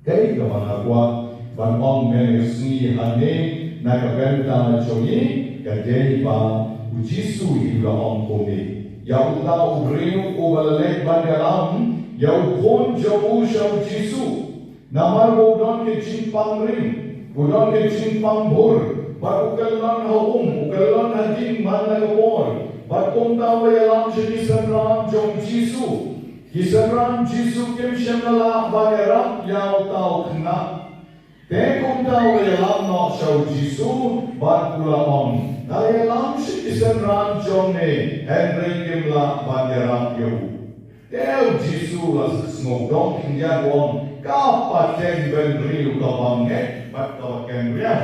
Kaei kaba nga kwah ban ong mynne ka sngi hangne na ka bynta jong ngi ka dei ba u Jisu u la ong kumne ïa uta u briew uba la leit ban ïalam ïa u khun jong u sha u Jisu. Namar ba u don ka jingpang ring, u don ka jingpang bor, bad u kyllon ha um, u kyllon ha ding man la ka por, bad kumta u la ïalam sha ki synran jong u Jisu. Ki synran Jisu kim shym la lah ban ïarap ïa uta u khynnah. Te kumta u la ïalam noh sha u Jisu, bad u la ong, nga la ïalam sha ki synran jong me, hynrei kim lah ban ïarap ïa u. Te u Jisu u la sngewdom khyndiat u ong, ka pateng bynriew kaba ngeit bad kaba kynriah.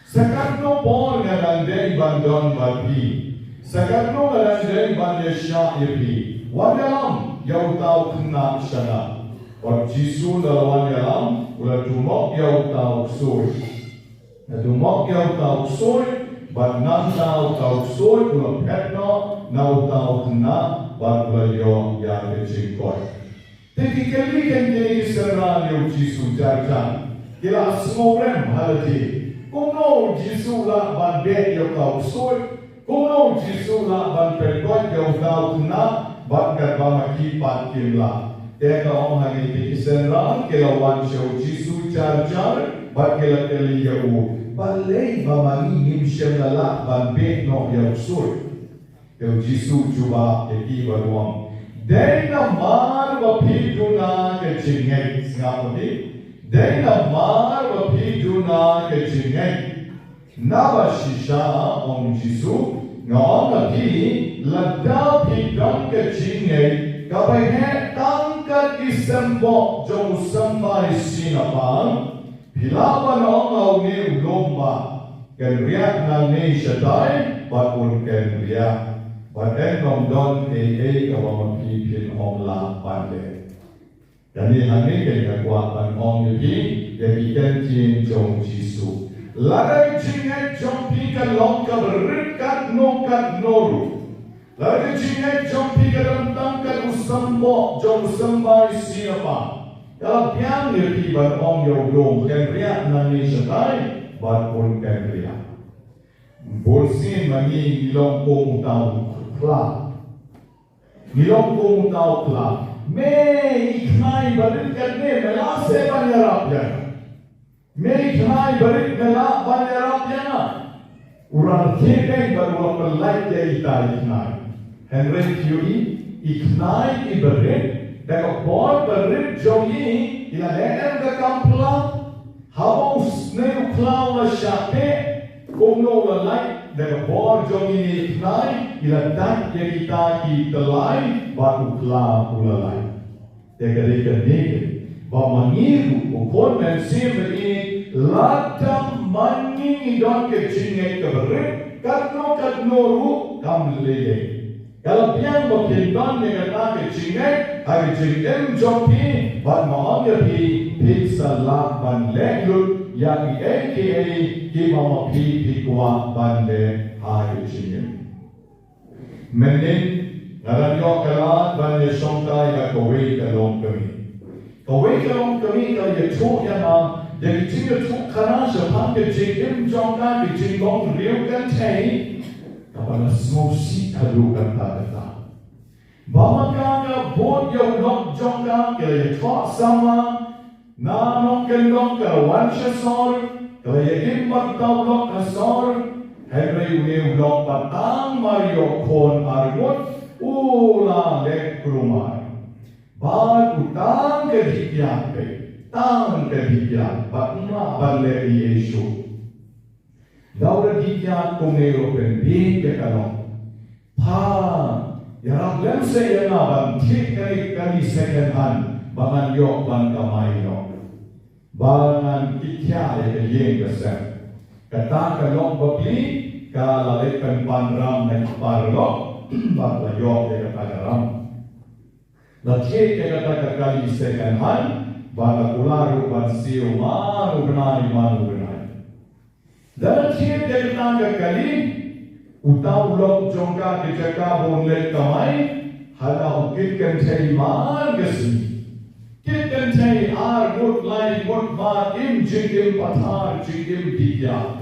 Sa katno por nga dang dei ban don bad phi? Sa katno nga dang dei ban ïaishah ïa phi? Wat ïalam ïa uta u khynnah sha nga. Bad u Jisu u la wan ïalam, u la dumok ïa uta u ksuid. La dumok ïa uta u ksuid, bad nangta uta u ksuid u la phet noh na uta u khynnah, bad u la ïoh ïa ka jingkoit. Te ki kylli keiñ kine ki synran ïa u Jisu jar jar. Ki la sngewrem ha lade. Kumno u Jisu u lah ban beh ïa uta u ksuid? Kumno u Jisu u lah ban pynkoit ïa uta u khynnah bad katba ma ki pat kim lah? Te ka ong hangne, te ki synran ki la wan sha u Jisu jar jar bad ki la kylli ïa u, Balei ba ma ngi ngim shym la lah ban beh noh ïa u ksuid? Te u Jisu u jubab ïa ki bad u ong, dei namar ba phi duna ka jingngeit. Sngap ma phi, dei namar ba phi duna ka jingngeit. Naba shisha, ong u Jisu, nga ong ïa phi, lada phi don ka jingngeit kaba heh tang kat ki symboh jong u symbai sien pang, phi lah ban ong ïa une u lum ba, kynriah nangne shatai, bad un kynriah. Bad ym don ei ei kaba ma phi phin ym lah ban leh. Kane hangne ka dei ka kwah ban ong ïa phi ïa ki ktien jong u Jisu. Lada ka jingngeit jong phi ka long kaba rit katno katno ruh, lada ka jingngeit jong phi ka don tang kat u symboh jong u symbai sien pang, ka la biang ïa phi ban ong ïa u lum, kynriah nangne shatai, bad un kynriah. Bun sien ma ngi ngi long kum uta u khla. Ngi long kum uta u khla. Me i khnai barit katne, me lah seh ban ïarap ïa nga? Me i khnai barit, me lah ban ïarap ïa nga? U ralkhieh bad u la pyllait ïa ita i khnai. Hynrei phi ïohi, i khnai i barit, da ka bor barit jong i, i la leh em ka kam khla? Haba u snem u khla u la shah teh, kumno u la lait? Da ka bor jong ine i khnai, i la dait ïa kita ki tyllai, bad u khla u la lait. Te ka dei kane ba ma ngi ruh, ko khun mynsiem ba ïeit, lada ma ngi ngi don ka jingngeit kaba rit, katno katno ruh kam lei lei. Ka la biang ba phin don ïa kata ka jingngeit ha ka jingim jong phi, bad nga ong ïa phi, phin sa lah ban leh lut ïa kiei kiei kiba ma phi phi kwah ban leh ha ka jingim. Mynnin nga dang ïoh ka lad ban ïashong tai ha kawei ka longkmie. Kawei ka longkmie ka la ïathuh ïa nga ïa ka jingïathuhkhana shaphang ka jingim jong ka, ka jinglong riewkynthei kaba la sngewsih haduh katta katta. Ba ma ka ka bud ïa u lok jong ka, ka la ïathoh samla na nongkyndong, ka la wan sha sor, ka la ïa im bad uta u lok ha sor. Hynrei une u lok ba tang mar ïoh khun ar ngut u la leh kulmar. Bad u tang ka dih kiad beit, tang ka dih kiad, bad um lah ban leh ei ei shuh. Da u la dih kiad kumne ruh pynbieit ïa ka lok. Pha, ïarap lem seh ïa nga ban thied kane ka kali second hand ba ngan ïoh ban kamai noh, ba ngan kitkhia ïa ka ïing ka sem. Kata ka lok bapli ka la leit pynpan ram na ki paralok bad la ïoh ïa kata ka ram. La thied ïa kata ka kali second hand bad la kular ruh ban siew man u bnai man u bnai. Da la thied ïa kata ka kali, uta u lok jong ka, ka jaka ba un leit kamai, hana u kit kynthei man ka sngi. Kit kynthei ar ngut lai ngut, bad im jingim pathar, jingim dih kiad.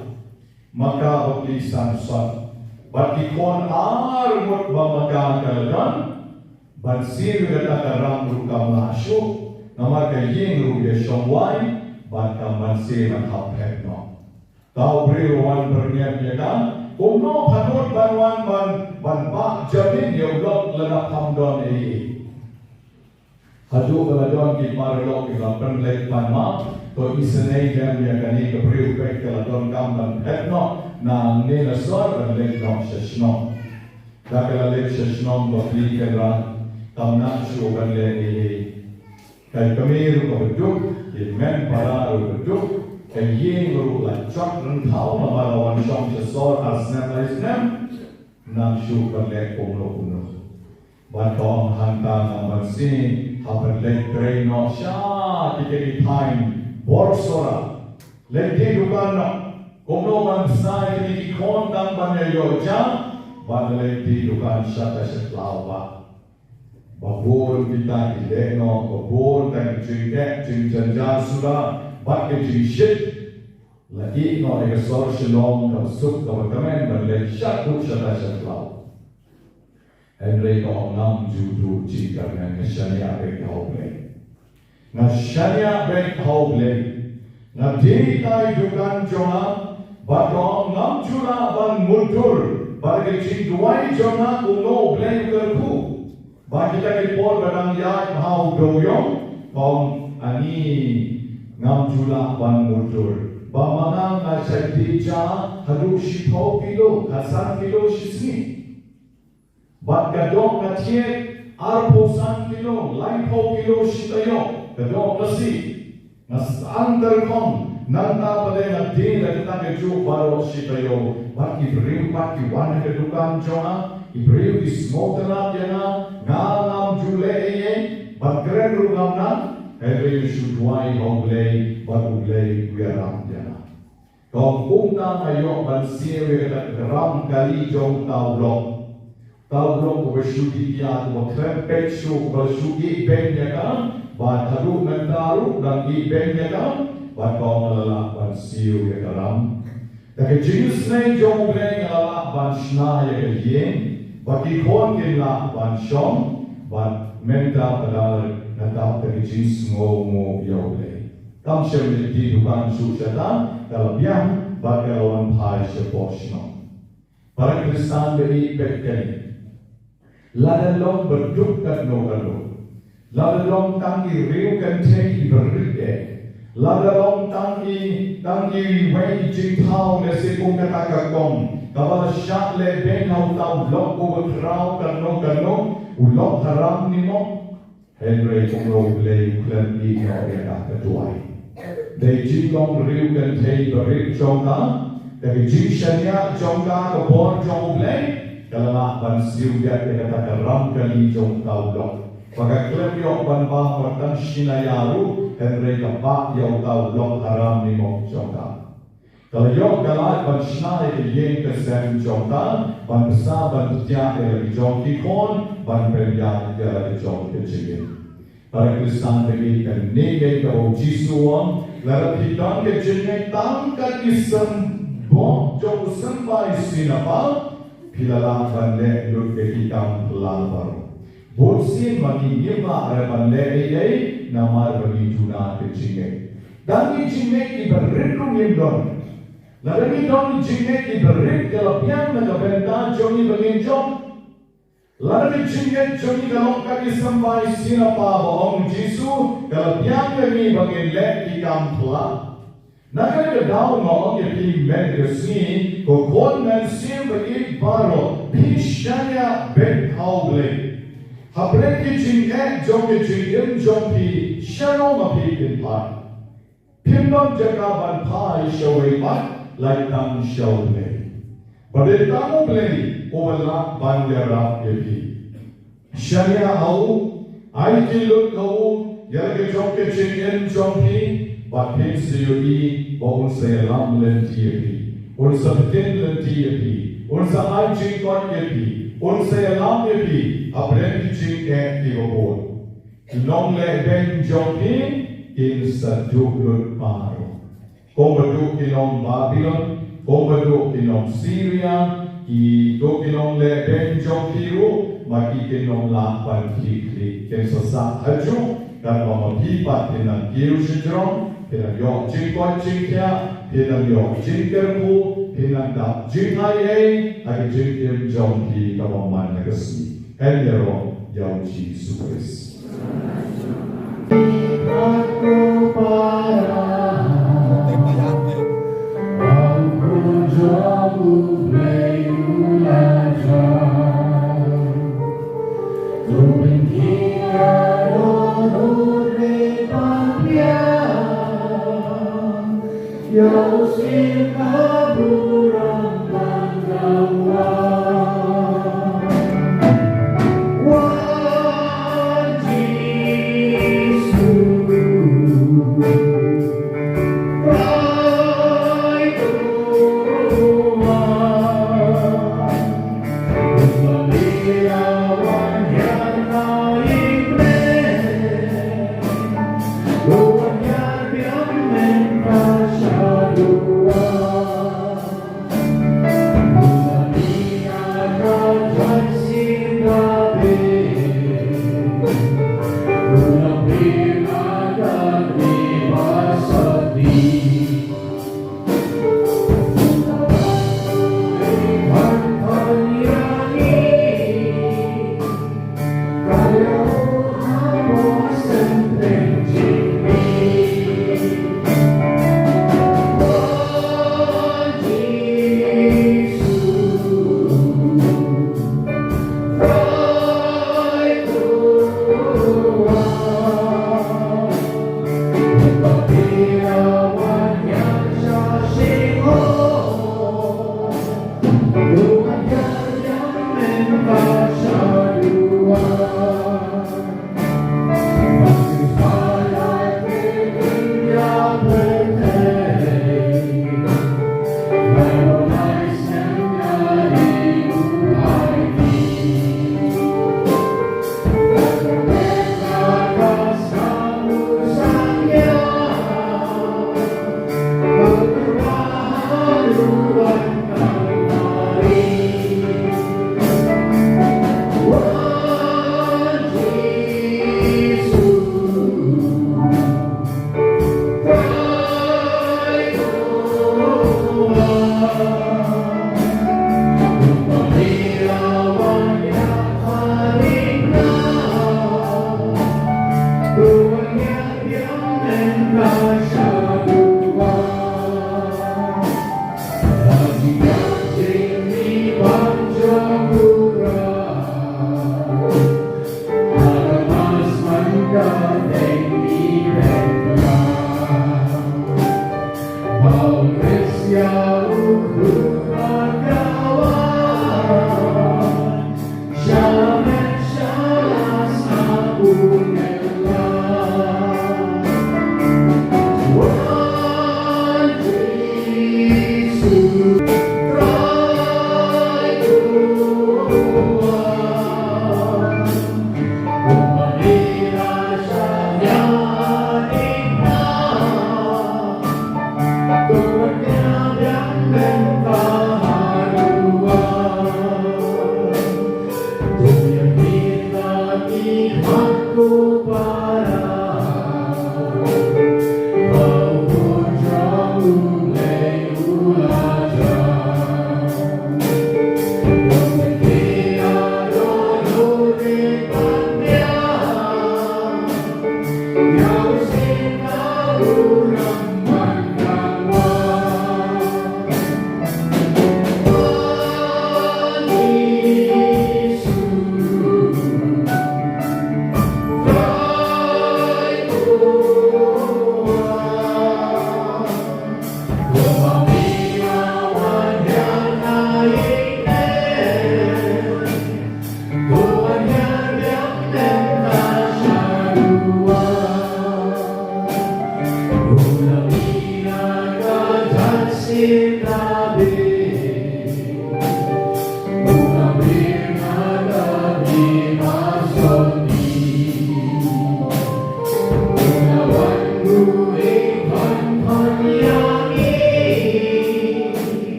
Ma ka bapli san sot bad ki khun ar ngut ba ma ka ka la don. Ban siew ïa kata ka ram ruh kam lah shuh, namar ka ïing ruh ïashong wai bad kam ban siew ban hap phet noh. Uta u briew u wan byrngem ïa ka, kumno pha nud ban wan ban, ban bah jamin ïa u lok lada pham don ei ei. Haduh ba la don ki paralok ki la pynleit pan map, to isynei lem ïa kane ka briew, peit ka la donkam ban phet noh nangne na sor ban leit noh sha shnong. Da ka la leit sha shnong bapli kynrad, kam nang shuh ban leh ei ei. Ka kmie ruh kaba duk, ki hynmen para ruh ba duk, ka ïing ruh la jot rynthaw namar la wan shong sha sor ar snem lai snem. Nang shuh ban leh kumno kumno. Bad ka ong hangta ngan ban siew, hap ban leit trei noh sha ki kynthei thaiñ Borsora. Leit die dukan noh. Kumno ban bsa ïa kine ki khun tang ban ïa ïoh ja. Bad leit die dukan shata sha tlaw ba. Ba bun kita ki leh noh, ba bun ka jingteh jingjynjar suda bad ka jingshit. La ïeh noh ïa ka sor Shillong kaba suk kaba kmen ban leit shaduh shata sha tlaw. Hynrei ka ong ngam ju duh jingkyrmen, nga shaniah beit ha U Blei. Nga shaniah beit ha U Blei. Nga die tai dukan jong nga, Bad ka ong, ngam ju lah ban mutdur bad ka jingduwai jong nga, kumno U Blei u kyrkhu. Bad kita ki por ba dang ïaid ha u dewïong, ka ong, ani ngam ju lah ban mutdur. Ba ma nga nga shait die ja haduh shiphew kilo, khatsan kilo shisngi. Bad ka doh nga thied arphew san kilo, laiphew kilo shi taïew, ka doh lasi. Nga sdang tyrkhong, nangta pat nga die da kata kajuh baroh shi taïew. Bad ki briew pat ki wan ha ka dukan jong nga, ki briew ki sngewtynnat ïa nga, nga ngam ju leh ei ei, bad kren ruh ngam nang, hynrei nga shu duwai ha U Blei, bad U Blei u ïarap ïa nga. Ka ong, kumta nga ïoh ban siew ïa kata ka ram kali jong uta u lok. Uta u lok uba shu dih ïa, uba khlem peit shuh, uba shu ïeh beiñ ïa ka ram, bad haduh mynta ruh dang ïeh beiñ ïa ka ram, bad ka ong nga la lah ban siew ïa ka ram. Da ka jingisynei jong U Blei nga la lah ban shna ïa ka ïing, bad ki khun kin lah ban shong, bad mynta pat nga dap da ka jingsngewnguh ïa U Blei. Kam shym la die dukan shuh shata, ka la biang, bad ka la wan phai shapoh shnong. Para Khristan ba ïeit, peit kane. Lada long ba duk katno katno, lada long tang i riew kynthei iba rit eh, lada long tang i, tang iwei i jingthaw, lehse kum kata ka kong kaba la shah lehbeiñ ha uta u lok uba khraw katno katno, u lok haram ne mo? Hynrei kumno U Blei u khlem ïehnoh ïa ka, ka duwai. Da i jinglong riew kynthei barit jong ka, da ka jingshaniah jong ka, ka bor jong U Blei, ka la lah ban siew ïa kata ka ram kali jong uta u lok. Ba ka khlem ïoh ban bah wat tang shi naïa ruh, hynrei ka bah ïa uta u lok haram ne mo jong ka. Ka la ïoh ka lad ban shna ïa ka ïing ka sem jong ka, ban bsa ban btiah ïa la ki jong ki khun, ban pynïaid ïa la ki jong ka jingim. Para Khristan ba ïeit, kane ka dei kaba U Jisu u ong, lada phi don ka jingngeit tang kat ki symboh jong u symbai sinapa, phi la lah ban leh lut ïa ki kam phylla baroh. Bun sien ma ngi ngim lah ruh ban leh ei ei namar ba ngi duna ka jingngeit. Tang ki jingngeit kiba rit ruh ngim don. Lada ngi don ki jingngeit kiba rit, ka la biang na ka bynta jong ngi ba ngin jop. Lada ka jingngeit jong ngi ka long kat ki symbai sinapa ba ong U Jisu, ka la biang ïa ngi ba ngin leh ki kam phylla. Na kane ka daw nga ong ïa phi mynta ka sngi, ko khun mynsiem ba ïeit baroh, phi shaniah beit ha U Blei. Hapdeng ki jingeh jong ki jingim jong phi, shano ma phi phin phai? Phim don jaka ban phai shawei pat, lait tang sha U Blei. Ba dei tang U Blei uba lah ban ïarap ïa phi. Shaniah ha u, aiti lut ha u ïa la ka jong ka jingim jong phi, bad phin sa ïohi ba un sa ïalam lynti ïa phi, un sa btin lynti ïa phi, un sa ai jingkoit ïa phi, un sa ïalam ïa phi hapdeng ki jingeh kiba bun. Ki nonglehbeiñ jong phi kin sa duh lut baroh. Kumba duh ki nong Babilon, kumba duh ki nong Syria, ki duh ki nonglehbeiñ jong phi ruh, ma ki kin ym lah ban khlieh khlieh, kin sa sah hajuh, katba ma phi pat phin nang kiew shajrong, phin nang ïoh jingkoit jingkhiah, phin nang ïoh jingkyrkhu, phin nang dap jingai ei ha ka jingim jong phi kaba man la ka sngi. Em ïaroh ïa U Jisu Khrist.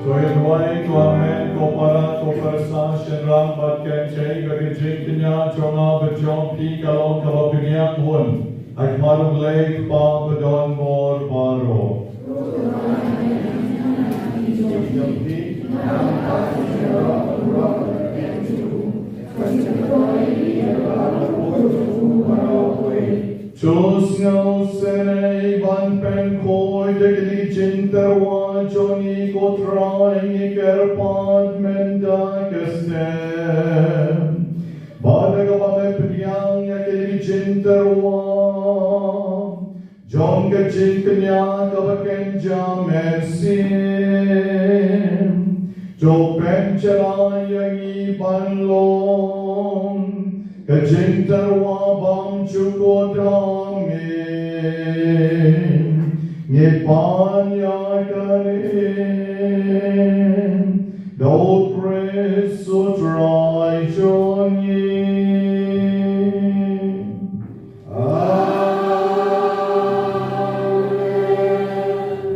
Ko ïa duwai, ko hynmen, ko para, ko pyrsa, shynrang bad kynthei, ba ka jingkñia jong nga bad jong phi ka long kaba pynïap hun ha khmat U Blei Kpa badonbor baroh. To sngewsynei ban pynkhuid ïa kine ki jingtyrwa jong ngi, ko Trai, ngi kyrpad mynta ka step. Bad ha kaba me pdiang ïa kine ki jingtyrwa jong ka jingkñia kaba kynja mynsiem, to pynshai ïa ngi ban long ka jingtyrwa bymjukut ha me. Ngi pan ïa kane da U Khrist U Trai jong ngi. Amen.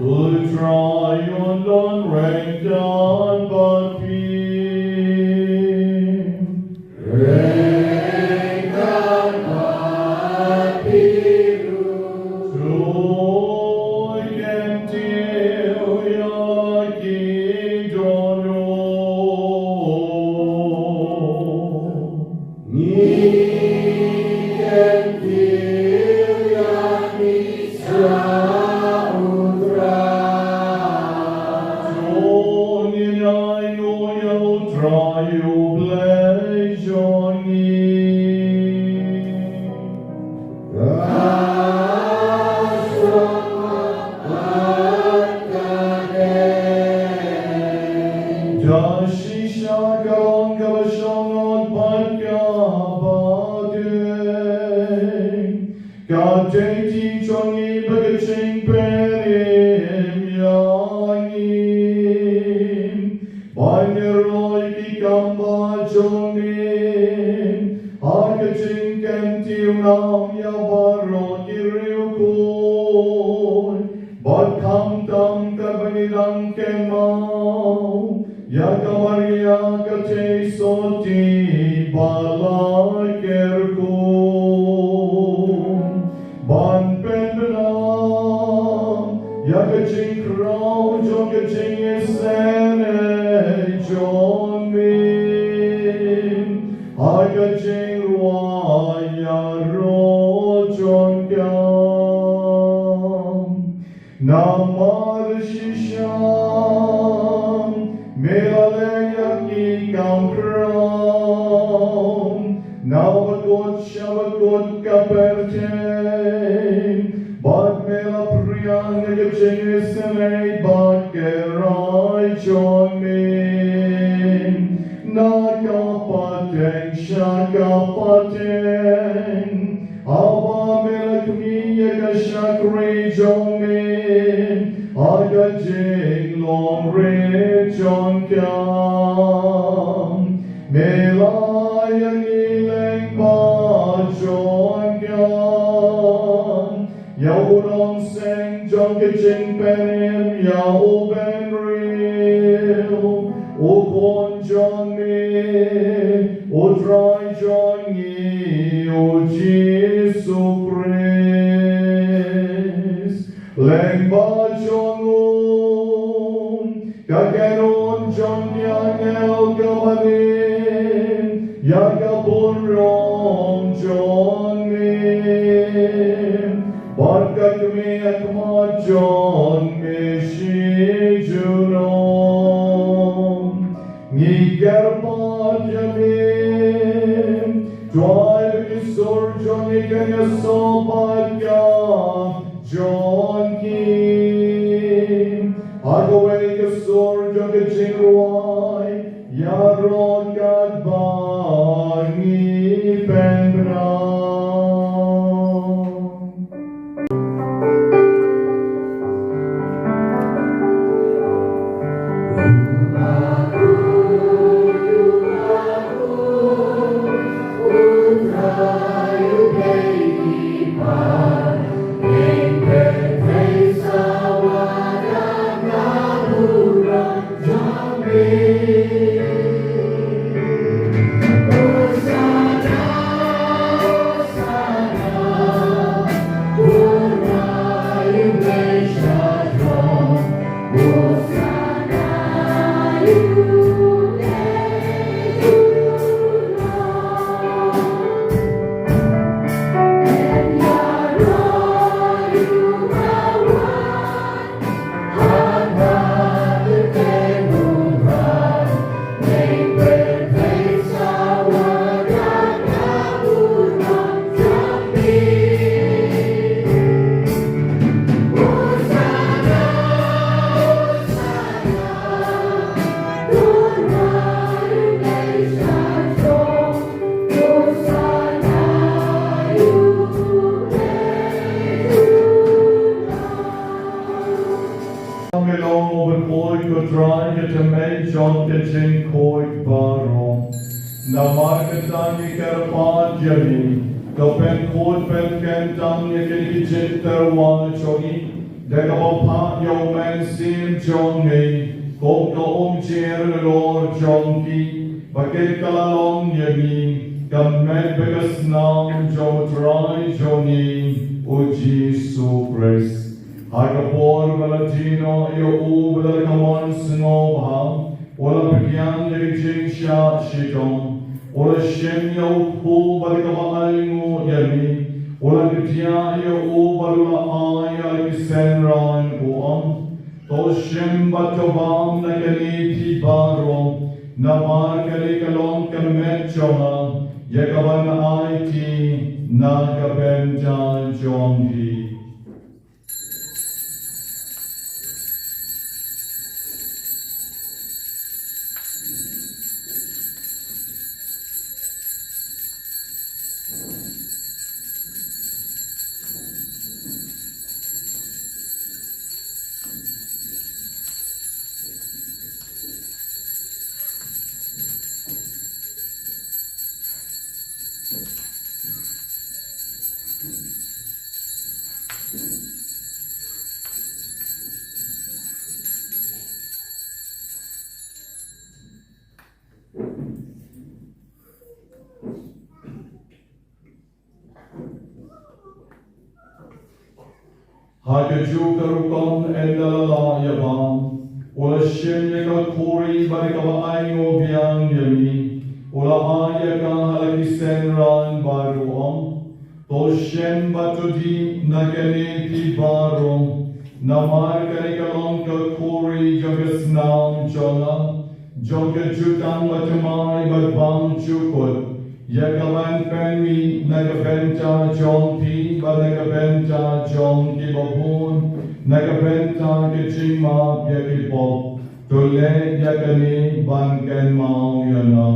U Trai un don ryngkat bad phi. Ryngkat bad phi ruh. To kyntiew ïa ki dohnud. Ngi kyntiew ïa ngi sha U Trai. To ngin ainguh ïa U Trai U Blei jong ngi. Ka shong noh bad ka dei. Da shisha ka long, kaba shong noh bad kaba dei. Ka dei kti jong ngi bad ka jingpynim ïa ngi ban ïaroh ïa ki kam ba jong ngi ha ka jingkyntiew nam ïa baroh ki riewkhuid, bad khamtam katba ngi dang kynmaw ïa ka Maria ka theisotti ba la kyrkhu, ban pynbna ïa ka jingkhraw jong ka jingisynei jong me ha ka jingrwai ïaroh jong ka. Namar shisha me la leh ïa ki kam khraw na bakut sha bakut ka pyrthei, bad me la phriang ïa ka jingisynei bad ka rai jong me. Na ka pateng sha ka pateng, haba me la khmih ïa ka shakri jong me ha ka jinglong rit jong ka, me la ai ïa ngi lyngba jong ka ïa u nongseng jong ka jingpynim ïa u bynriew, u Khun jong me, U Trai jong ngi U Jisu Khrist. Lyngba jong u ka kynhun jong ki angel ka banim ïa ka burom jong me, bad ka kmie ha khmat jong me shi junom. Ngi kyrpad ïa me, to ai ba ki sur jong ngi kin ïasoh bad ka jong ki ha kawei ka sur jong ka jingrwai ïaroh katba ngi pynbna. Ngi long u bad u Trai ka tymmen jong ka jingkhuid baroh. Namar kata ngi kyrpad ïa me, to pynkhuid pynkyntang ïa kine ki jingtyrwa jong ngi da kaba phah ïa u Mynsiem jong me kum ka umjynjar halor jong ki, ba kin kylla long ïa ngi ka met bad ka snam jong u Trai jong ngi u Jisu Khrist. Ha ka por ba la die noh ïa u bad da ka mon sngewbha, u la pdiang ïa ka jingshah shitom, u la shim ïa u kpu bad da kaba ainguh ïa me, u la kdiah ïa u bad u la ai ïa la ki synran, u ong: To shim bad to bam na kane phi baroh, namar kane ka long ka met jong nga, ïa kaba ngan aiti na ka bynta jong phi. Ha kajuh ka rukom ynda la lah ïa bam, u la shim ïa ka khuri bad da kaba ainguh biang ïa me, u la ai ïa ka ha la ki synran bad u ong: To shim bad to dih na kane phi baroh, namar kane ka long ka khuri jong ka snam jong nga, jong ka jutang bathymmai bad bymjukut, ïa ka ban pynmih na ka bynta jong phi bad na ka bynta jong kiba bun, na ka bynta ka jingmap ïa ki pop. To leh ïa kane ban kynmaw ïa nga.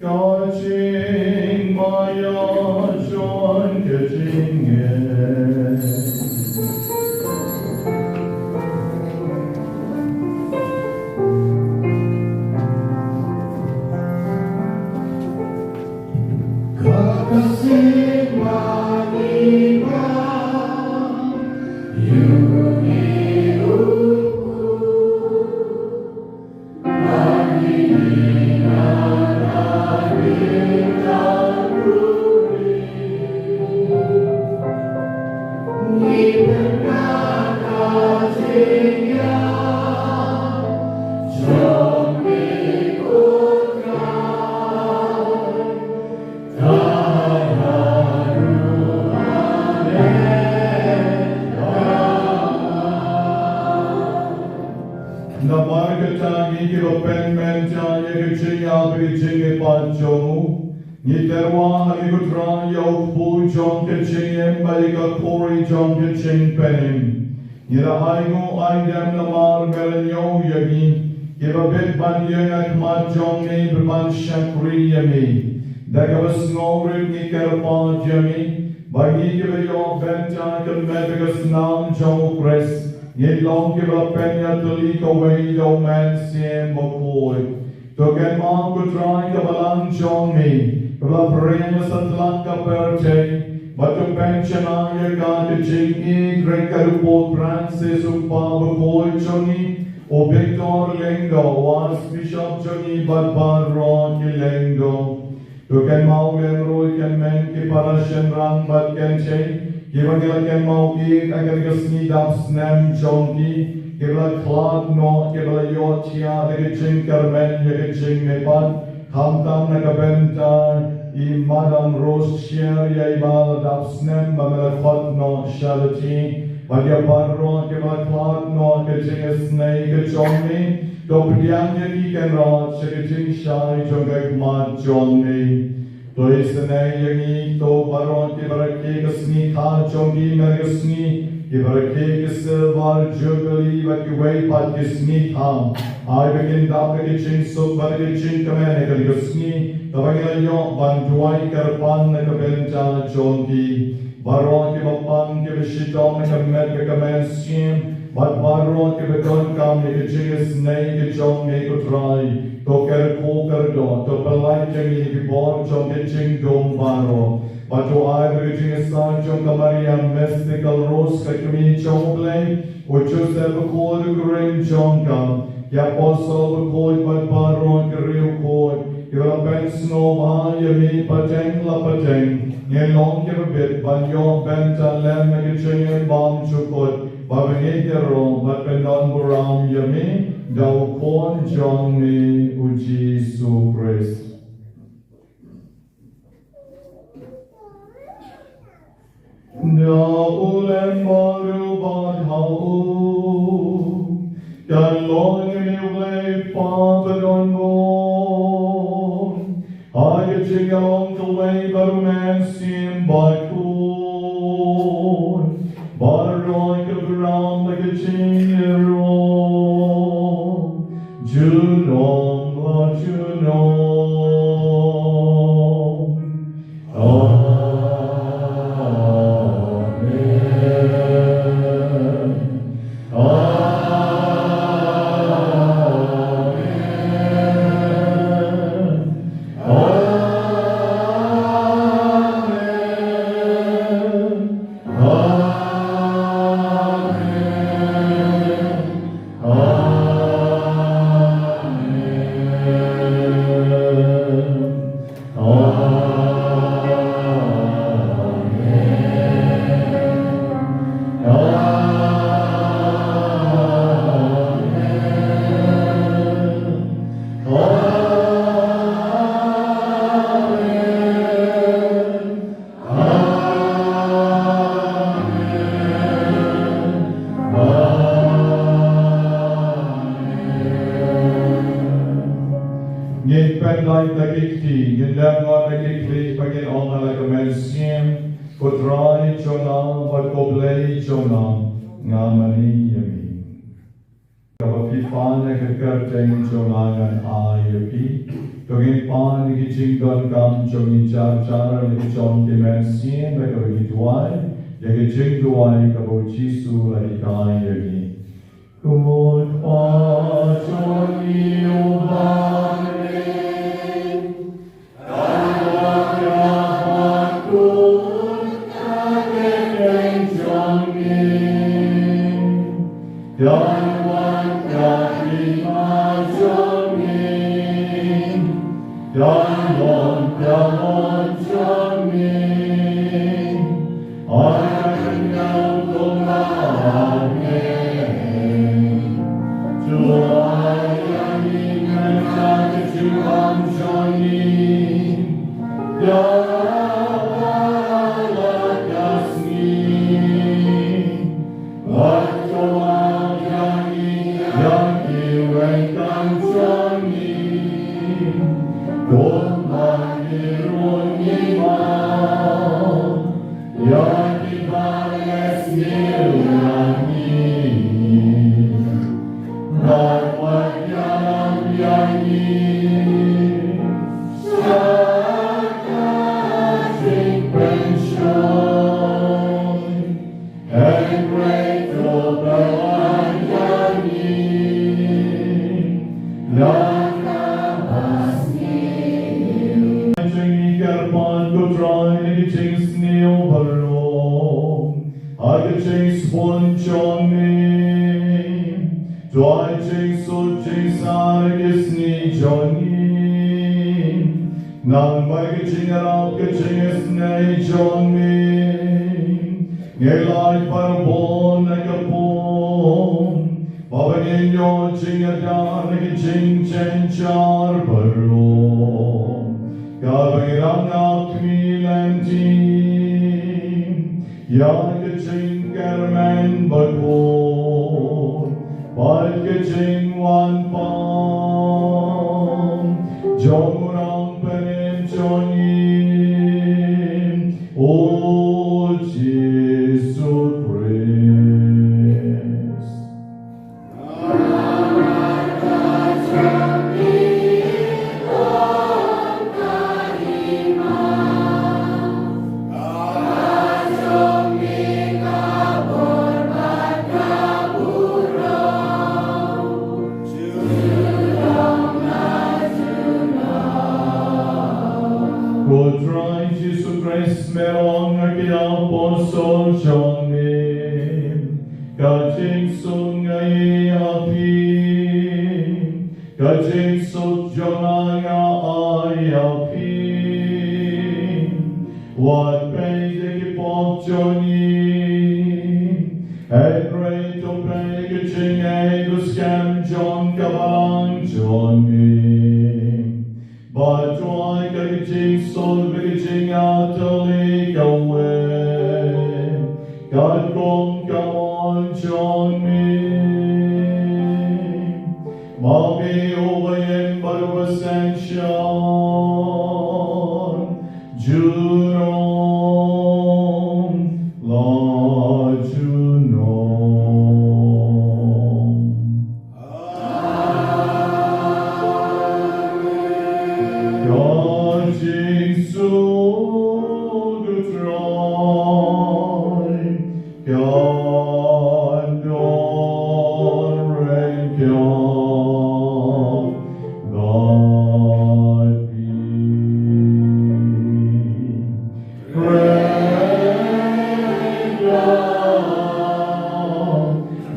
Ka jingmaïa jong ka jingngeit. Namar kata ngi kiba pynmynta ïa ka jingïap bad ka jingkyrpad jong u, ngi tyrwa ha me ko Trai ïa u kpu jong ka jingim bad ïa ka khuri jong ka jingpynim. Ngi la ainguh aidem namar me la ñiew ïa ngi, kiba bit ban ïeng ha khmat jong me bad ban shakri ïa me. Da kaba sngewrit ngi kyrpad ïa me, ba ngi kiba ïoh bynta ka met bad ka snam jong u Khrist, ngin long kiba la pynïatylli kawei da u Mynsiem Bakhuid. To kynmaw ko Trai ka balang jong me, kaba la pyrshang satlak ka pyrthei, bad to pynshai ïa ka ha ka jingïeit jong u Pope Francis u kpa bakhuid jong ngi, u Victor Lyngdoh, u Archbishop jong ngi bad baroh ki lyngdoh. To kynmaw lem ruh ïa ki para shynrang bad kynthei, kiba ngi la kynmaw ïa ka sngi dap snem jong ki, kiba la khlad noh, kiba la ïohthiah da ka jingkyrmen ïa ka jingmihpat, khamtam na ka bynta i Madam Rose Sher, ïa iba la dap snem ba me la khot noh sha lynti, bad ïa baroh kiba la khlad noh ha ka jingisynei ka jong me, to pdiang ïa ki Kynrad sha ka jingshai jong ka khmat jong me. To isynei ïa ngi, to baroh kiba rakhe ka sngi kha jong ki mynta ka sngi, kiba rakhe ka Silver Jubilee bad kiwei pat ki sngi kha, ai ba kin dap da ka jingsuk bad da ka jingkmen ha kane ka sngi, kaba ngi la ïoh ban duwai kyrpang na ka bynta jong ki. Baroh kiba pang kiba shitom na ka met bad ka mynsiem, bad baroh kiba donkam ïa ka jingisynei ka jong me ko Trai, to kyrkhu kyrdoh, to pynlait ïa ngi na ki bor jong ka jingdum baroh. Bad to ai ba ka jingïasaid jong ka Maria Mystical Rose, ka kmie jong u Blei, u Joseph bakhuid, u kren jong ka, ki apostol bakhuid bad baroh ki riewkhuid, kiba la pynsngewbha ïa me pateng la pateng, ngin long kiba bit ban ïoh bynta lem ha ka jingim bymjukut, ba ngin ïaroh bad pyndonburom ïa me da u Khun jong me u Jisu Khrist. Da u lem baroh bad ha u, kan long ïa me u Blei Kpa badonbor, ha ka jingïalong kawei bad u Mynsiem Bakhuid, baroh kiba kyrpang da ka jingïaroh, junom la junom. Amen. Amen. Amen. Amen. Amen. Amen. Amen. Amen. Amen. Amen. Ngin pynlait da ki kti, ngin leh ngon da ki kti, ba ngin ong ha la ka mynsiem, ko Trai jong nga, bad ko Blei jong nga, nga mane ïa me. Kaba phi pan ha ka kyrteng jong nga ngan ai ïa phi. To ngin pan ïa ki jingdonkam jong ngi jar jar ha la ka jong ka mynsiem, bad kaba ngi duwai ïa ki jingduwai kaba u Jisu u la hikai ïa ngi. Ko Kpa jong ngi uba ha bneng, kan wan ka hima jong me. Kan wan ka hima jong me. Kan long ka mon jong me. Trai na ki jingsniew baroh ha ka jingsbun jong me. Trai jingsuk jingsaiñ ki sngi jong ngi. Namar ka jingïarap ka jingisynei jong me, ngi lait parabor na ka pop, bad ngin ïoh jingïada na ki jingjynjar baroh, kaba ngi dang ap khmih lynti ïa ka jingkyrmen bakhuid bad ka jingwan pang jong u Nongpynim jong ngi, u Jisu Khrist. Ko Trai Jisu Khrist, me ong ha ki apostol jong me, ka jingsuk nga ai ha phi, ka jingsuk jong nga nga ai ha phi. Wat peit ïa ki pop jong ngi, hynrei to peit ïa ka jingaiñ bad ka skhem jong ka balang jong me. Bad to ai ka jingsuk bad ka jingïatylli kawei, katkum ka mon jong me. Ma me uba ïeit bad uba synshar junom la junom. Ka jingsuk u Trai kan don ryngkat bad phi. Kren ïa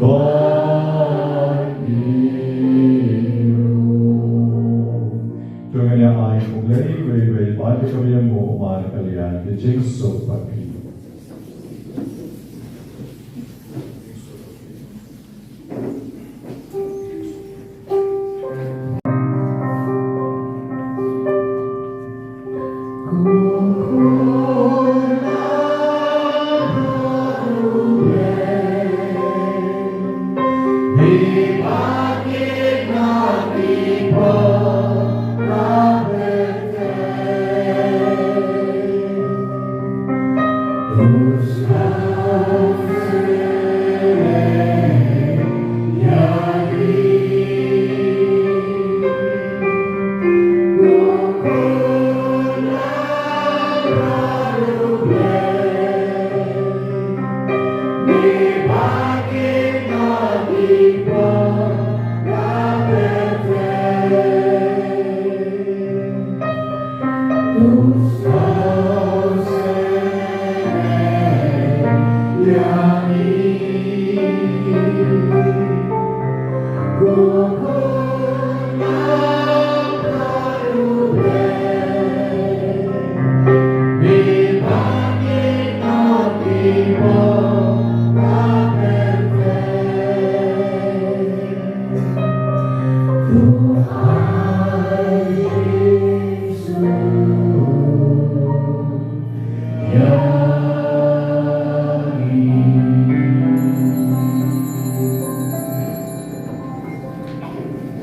bad ïa. To ngin ïa ai U Blei iwei iwei pat ïa ka biang u mar ka liang ka jingsuk bad phi.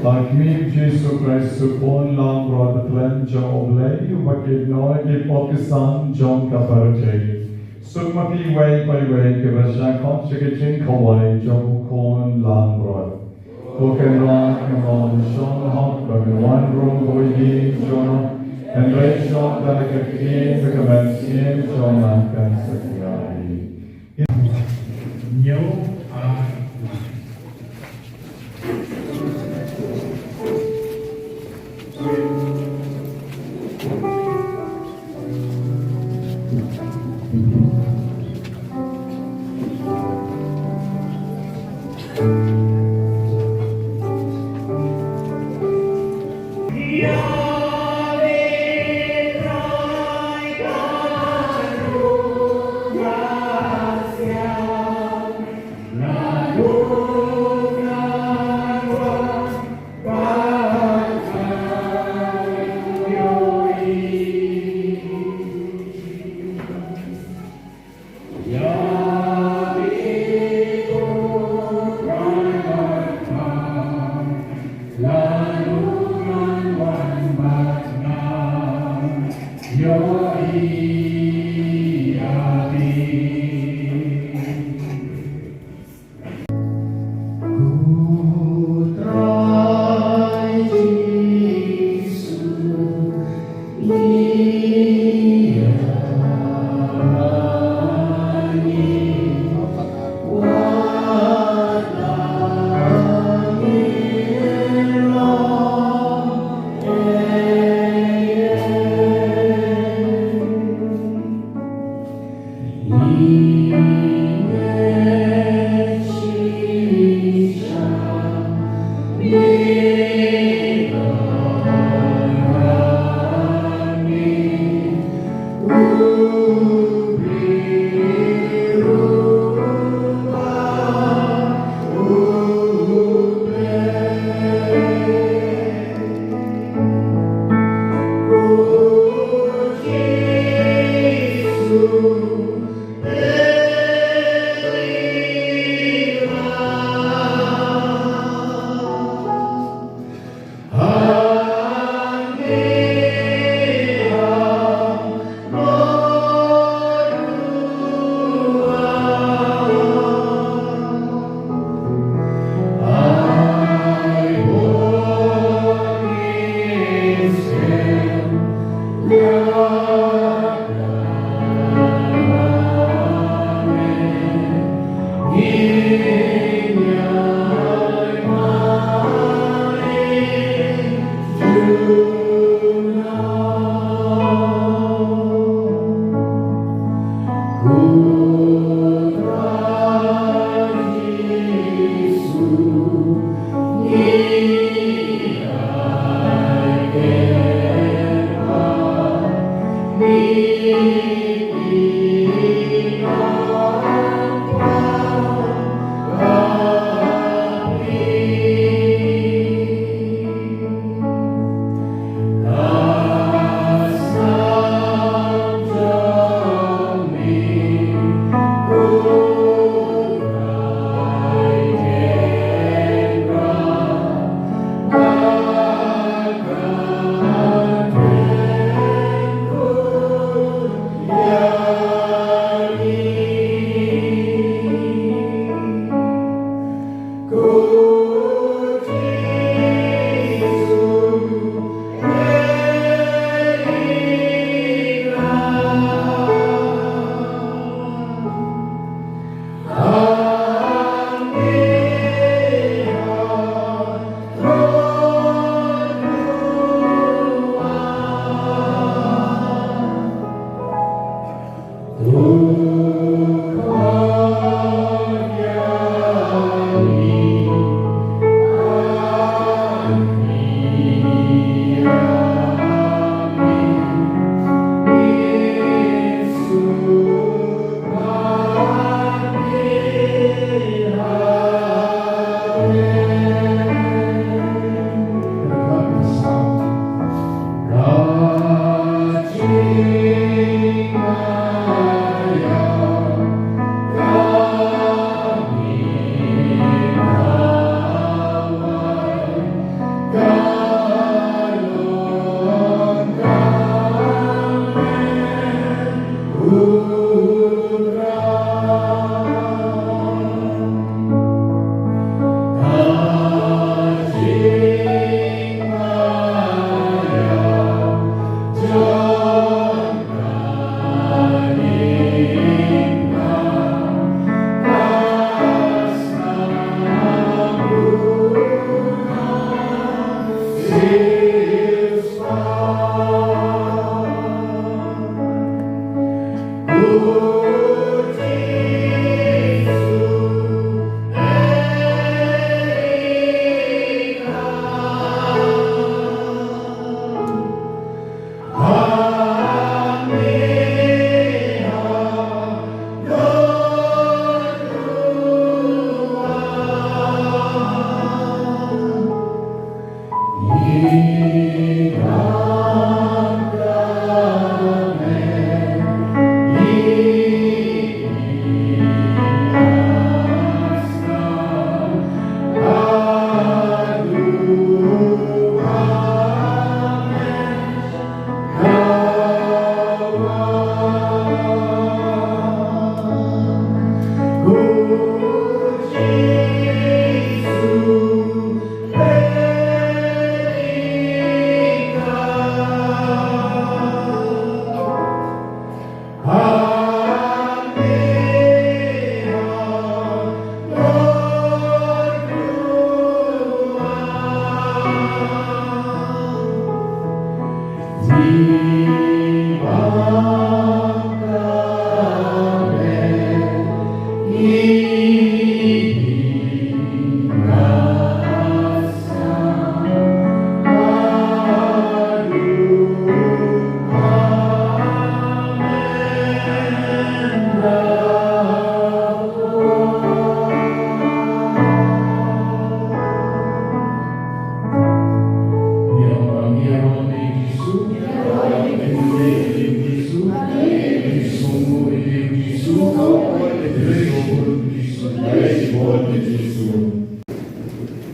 Ha khmih, Jisu Khrist, u khun langbrot ba khlem jong U Blei, uba kit noh ïa ki pop ki sam jong ka pyrthei. Suk ma phi iwei pa iwei kiba shah khot sha ka jingkhawai jong u khun langbrot. Ko Kynrad, nga ong shong hok ba me wan rung ha ïing jong nga, hynrei shong da ka kti ba ka mynsiem jong nga kan satia ïa ngi. Ñiew ar lai.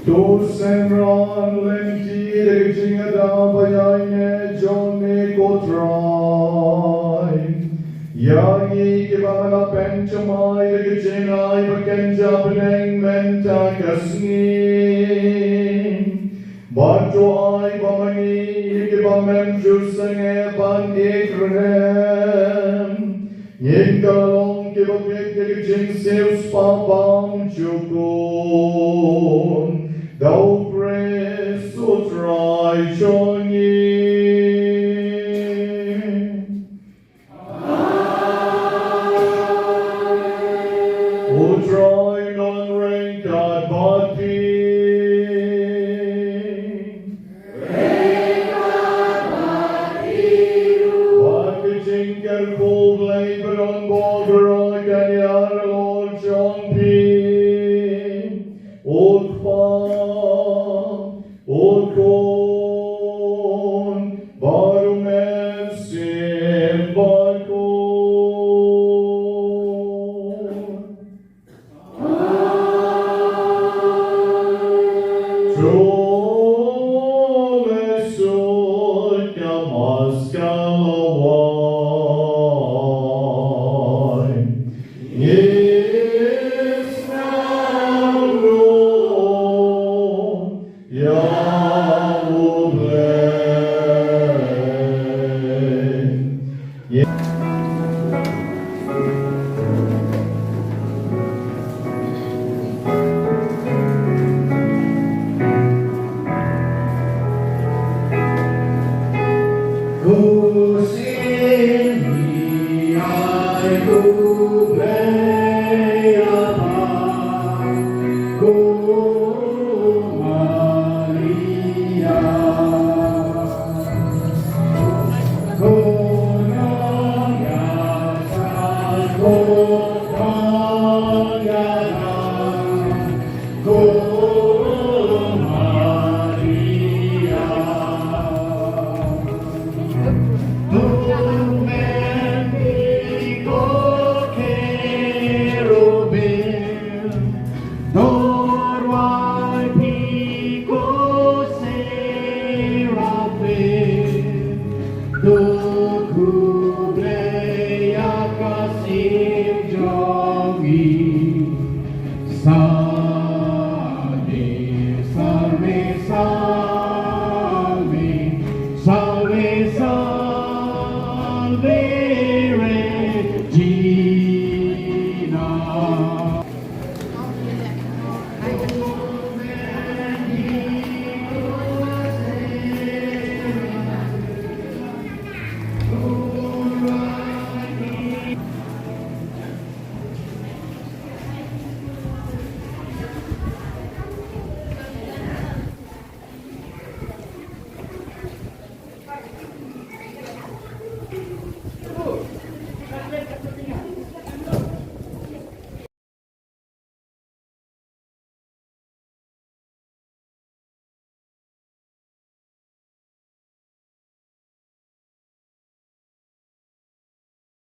To sngewbha lynti da ka jingïada ba ïaineh jong me ko Trai. Ïa ngi kiba me la pynthymmai da ka jingai ba kynja bneng mynta ka sngi. Bad to ai ba ma ngi kiba mem ju sangeh ban ïeit rhem. Ngin ka long kiba bit ïa ka jingsiewspah bymjukut da u Khrist u Trai jong ngi. U Trai un nang ryngkat bad phi. Bad ka jingkyrkhu Blei ba don baroh kan ïaroh jong phi. U Kpa, U Khun, bad U Mynsiem Bakhuid. To leit sha ka maskela waiñ. Ngi sngewbha ïa U Blei. To khublei ïa ka sim jong ngi. Sa